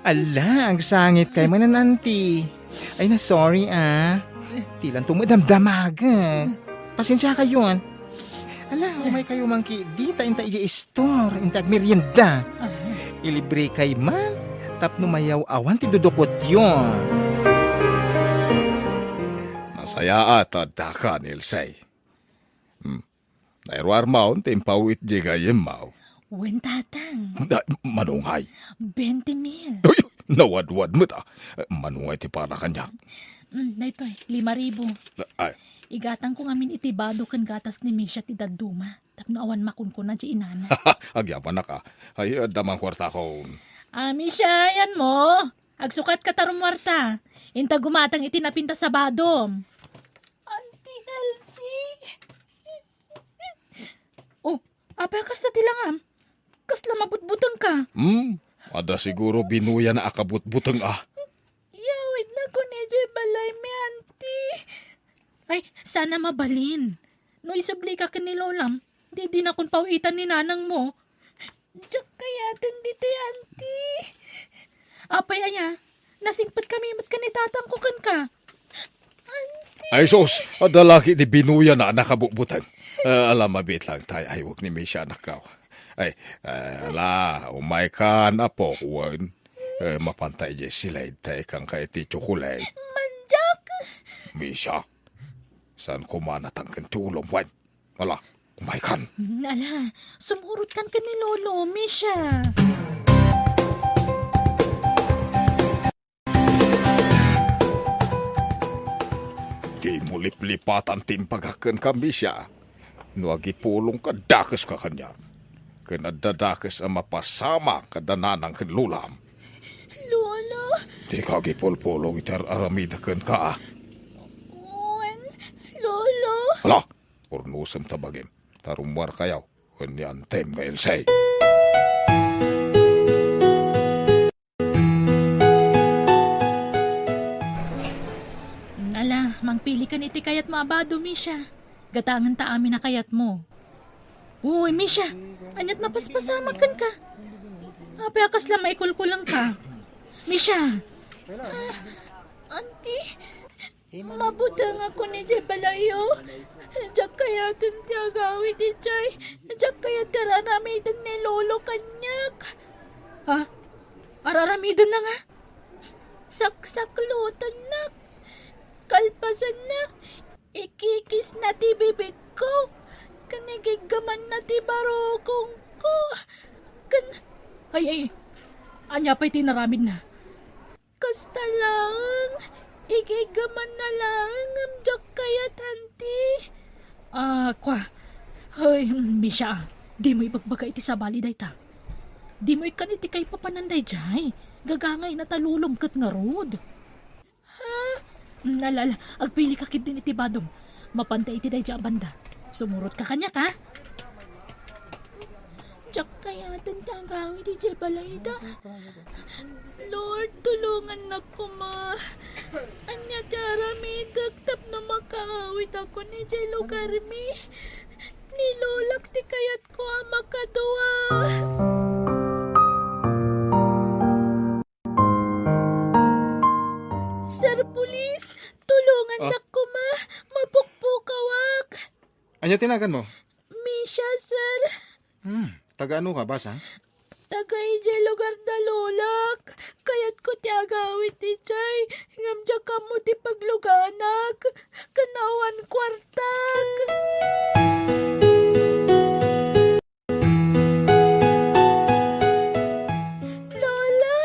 Ala, agsangitkay manen, Auntie. Ay na, sorry, a. Dilanto madamdamagek. Pasensiakayon. Ala, umaykayo man ketdi, ta inta idiay istor, inta agmerienda. Ilibrekay man, tapno mayaw-awan ti dudukotyo. Nasayaat a addaka, Nilsay. Hmm. Nairuar maon ti impawit diay gayyemmo. Wen, Tatang. Da, manungay. Bente mil. Uy, nawadwad met, a. Manungay ti para kaniak. Mm, daytoy, lima ribu. Ay. Igatangko ngamin iti bado ken gatas ni Misha ti dadduma. Tapno awan makunkuna diay inana. Agyamanak, a. Ay, adda man kuartakon. A, Misha, ayanmo. Agsukatka ta rummuarta. Inta gumatang iti napintas a badom. Auntie Elsie. Oh, apay a kasta ti langam? Kasla mabutbutengka? Hmm, adda siguro binuyana a kabutbuteng, a. Iyawidnakon idiay balaymi, Auntie. Ay, saan a mabalin. No isublika ken ni Lolam, didinakon paw-itan ni nanangmo. Diak kayaten ditoy, Auntie. Apay aya, nasingpetkami met ken ni tatangko kenka. Auntie. Ay sus, adda la ketdi binuyana a nakabutbuteng. Ah, ala, mabiit laeng tay aywek ni Misha, anakko. Ay, ah, ala, umaykan, apok, wen. Eh, mapanta idiay siled ta ikanka iti tsokolate. Mandiak! Misha, saan koma natangken ti ulom, wen? Ala, umaykan. Mm, ala, sumurotkan ken ni Lolo, Misha. Dimo liplipatan ti imbagak kenka, Misha. No agipulongka, dakeska kaniak. Ken adda dakes a mapasamak kada nanang ken lolam. Lolo! Dika agipulpulong iti ar-aramidek kenka, a. Wen, Lolo! Ala, purnosem ta bagim. Ta rummuarkayo ken ni Antem nga Ilse. Ala, mangpilikan iti kayatmo a bado, Misha. Gatangenta amin a kayatmo. Uy, Misha, aniat mapaspasamak kenka? Apay a kasla maikulkulengka? Misha! Ah, Auntie, mabutengakon idiay balayyo. Diak kayaten ti agawid idiay. Diak kayat ti ar-aramiden ni Lolo kaniak. Ha? Ar-aramidenna nga? Saksaklotennak. Kalpasanna, ikikisna ti bibigko. Ken igiggamanna ti barukongko. Ken, ay, ay, ania pay ti inaramidna? Kasta laeng, igiggamanna laeng ngem diak kayat, Auntie. Ah, kua. Ay, Misha, dimo ibagbaga iti sabali dayta. Dimo ikkan iti kaipapanan daydiay. Gagangayna ta lolom ket ngarud. Ha? Mm, ala, ala, agpilika ketdin iti badom. Mapanta iti daydiay a banda. Sumurotka kaniak, ha? Diak kayaten ti agawid idiay balayda. Lord, tulongannak koma. Ania ti aramidek tapno makaawidakon idiay lugarmi? Ni Lolak ti kayatko a makadua. Sir Police, tulongannak koma. Mapukpukawak. Ania ti naganmo? Misha, sir. Hmm, taga ano ka, basa? Taga idiay lugar da Lolak. Kayatko ti agawid idiay, ngem diak ammo ti pagluganak. Ken awan kuartak. Lola!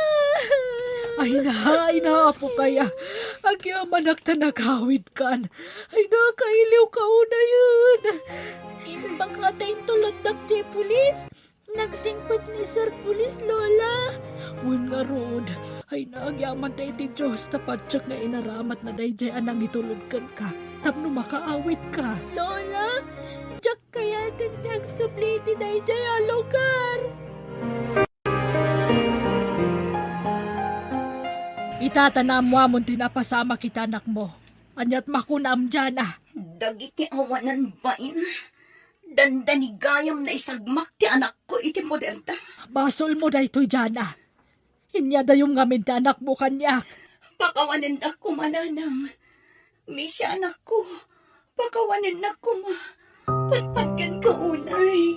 Ay na, ay na, apok aya. Agyamanak ta nagawidkan. Ay na, kailiwka unayen. Imbag nga ta intuloddak ti pulis. Nagsingpet ni Sir Pulis, Lola. Wen ngarud, ay na, agyamanta iti Dios ta patiek nga inaramatna daydiay a nangitulod kenka tapno makaawidka. Lola, diak kayaten ti agsubli iti daydiay a lugar. Ita, ta naammoamon ti napasamak iti anakmo. Aniat makunam, Jana? Dagiti awanan bain, dandani gayam naisagmak ti anakko iti poderda. Basolmo daytoy, Jana. Inyadayom ngamin ti anakmo kaniak. Pakawanennak koma, nanang. Misha, anakko, pakawanennak koma. Patpatgenka unay.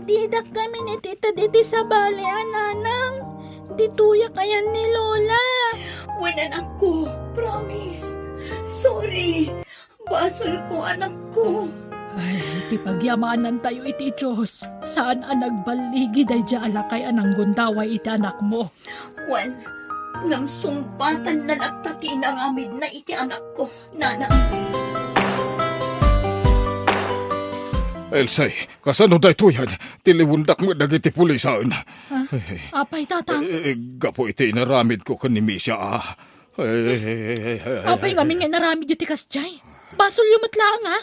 Didak ngamin itited iti sabali a nanang. Ditoyak ayan ni Lola. Wen, anakko, promise. Sorry. Basolko, anakko. Ay, ti pagyamanan tayo iti Dios, saan a nagballigi daydi a lakay a nanggundaway iti anakmo. Wen, ngem sungbatan na latta ti inaramidna iti anakko, nana. Elsie, kasano daytoyen? Tiliwendak met dagiti pulisan. Ah, apay, Tatang? Eh, gapu iti inaramidko ken ni Misha, ah. Eh, Apay ngamin nga inaramidyo ti kasdiay? Basolyo met laeng, ah.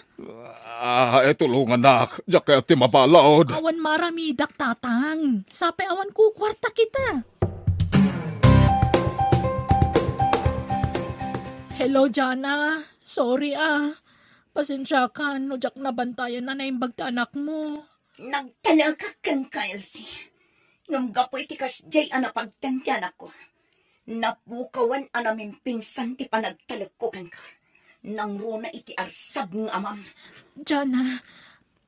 Ah, eh, tulongannak. Diak kayat ti mabalud. Awan maaramidak, Tatang. Sapay awan kukuarta kita. Hello, Jana. Sorry, ah. Pasensiakan no diak nabantayan a naimbag ti anakmo. Nagtalekak kenka, Elsie. Ngem gapu iti kasdiay a napagteng ti anakko, napukawan a namimpinsan ti panagtalekko kenka. Nangruna iti arsab nga amam. Jana,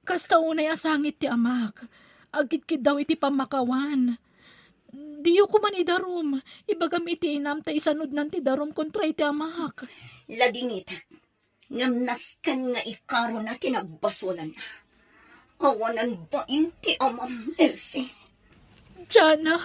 kasta unay a sangit ti amak. Agkidkiddaw iti pammakawan. Diyo koman idarum. Ibagam iti inam ta isanudnan ti darum kontra iti amak. Ladingitek. Ngem nasken nga ikaruna ti nagbasolanna. Awanan bain ti amam, Elsie. Jana.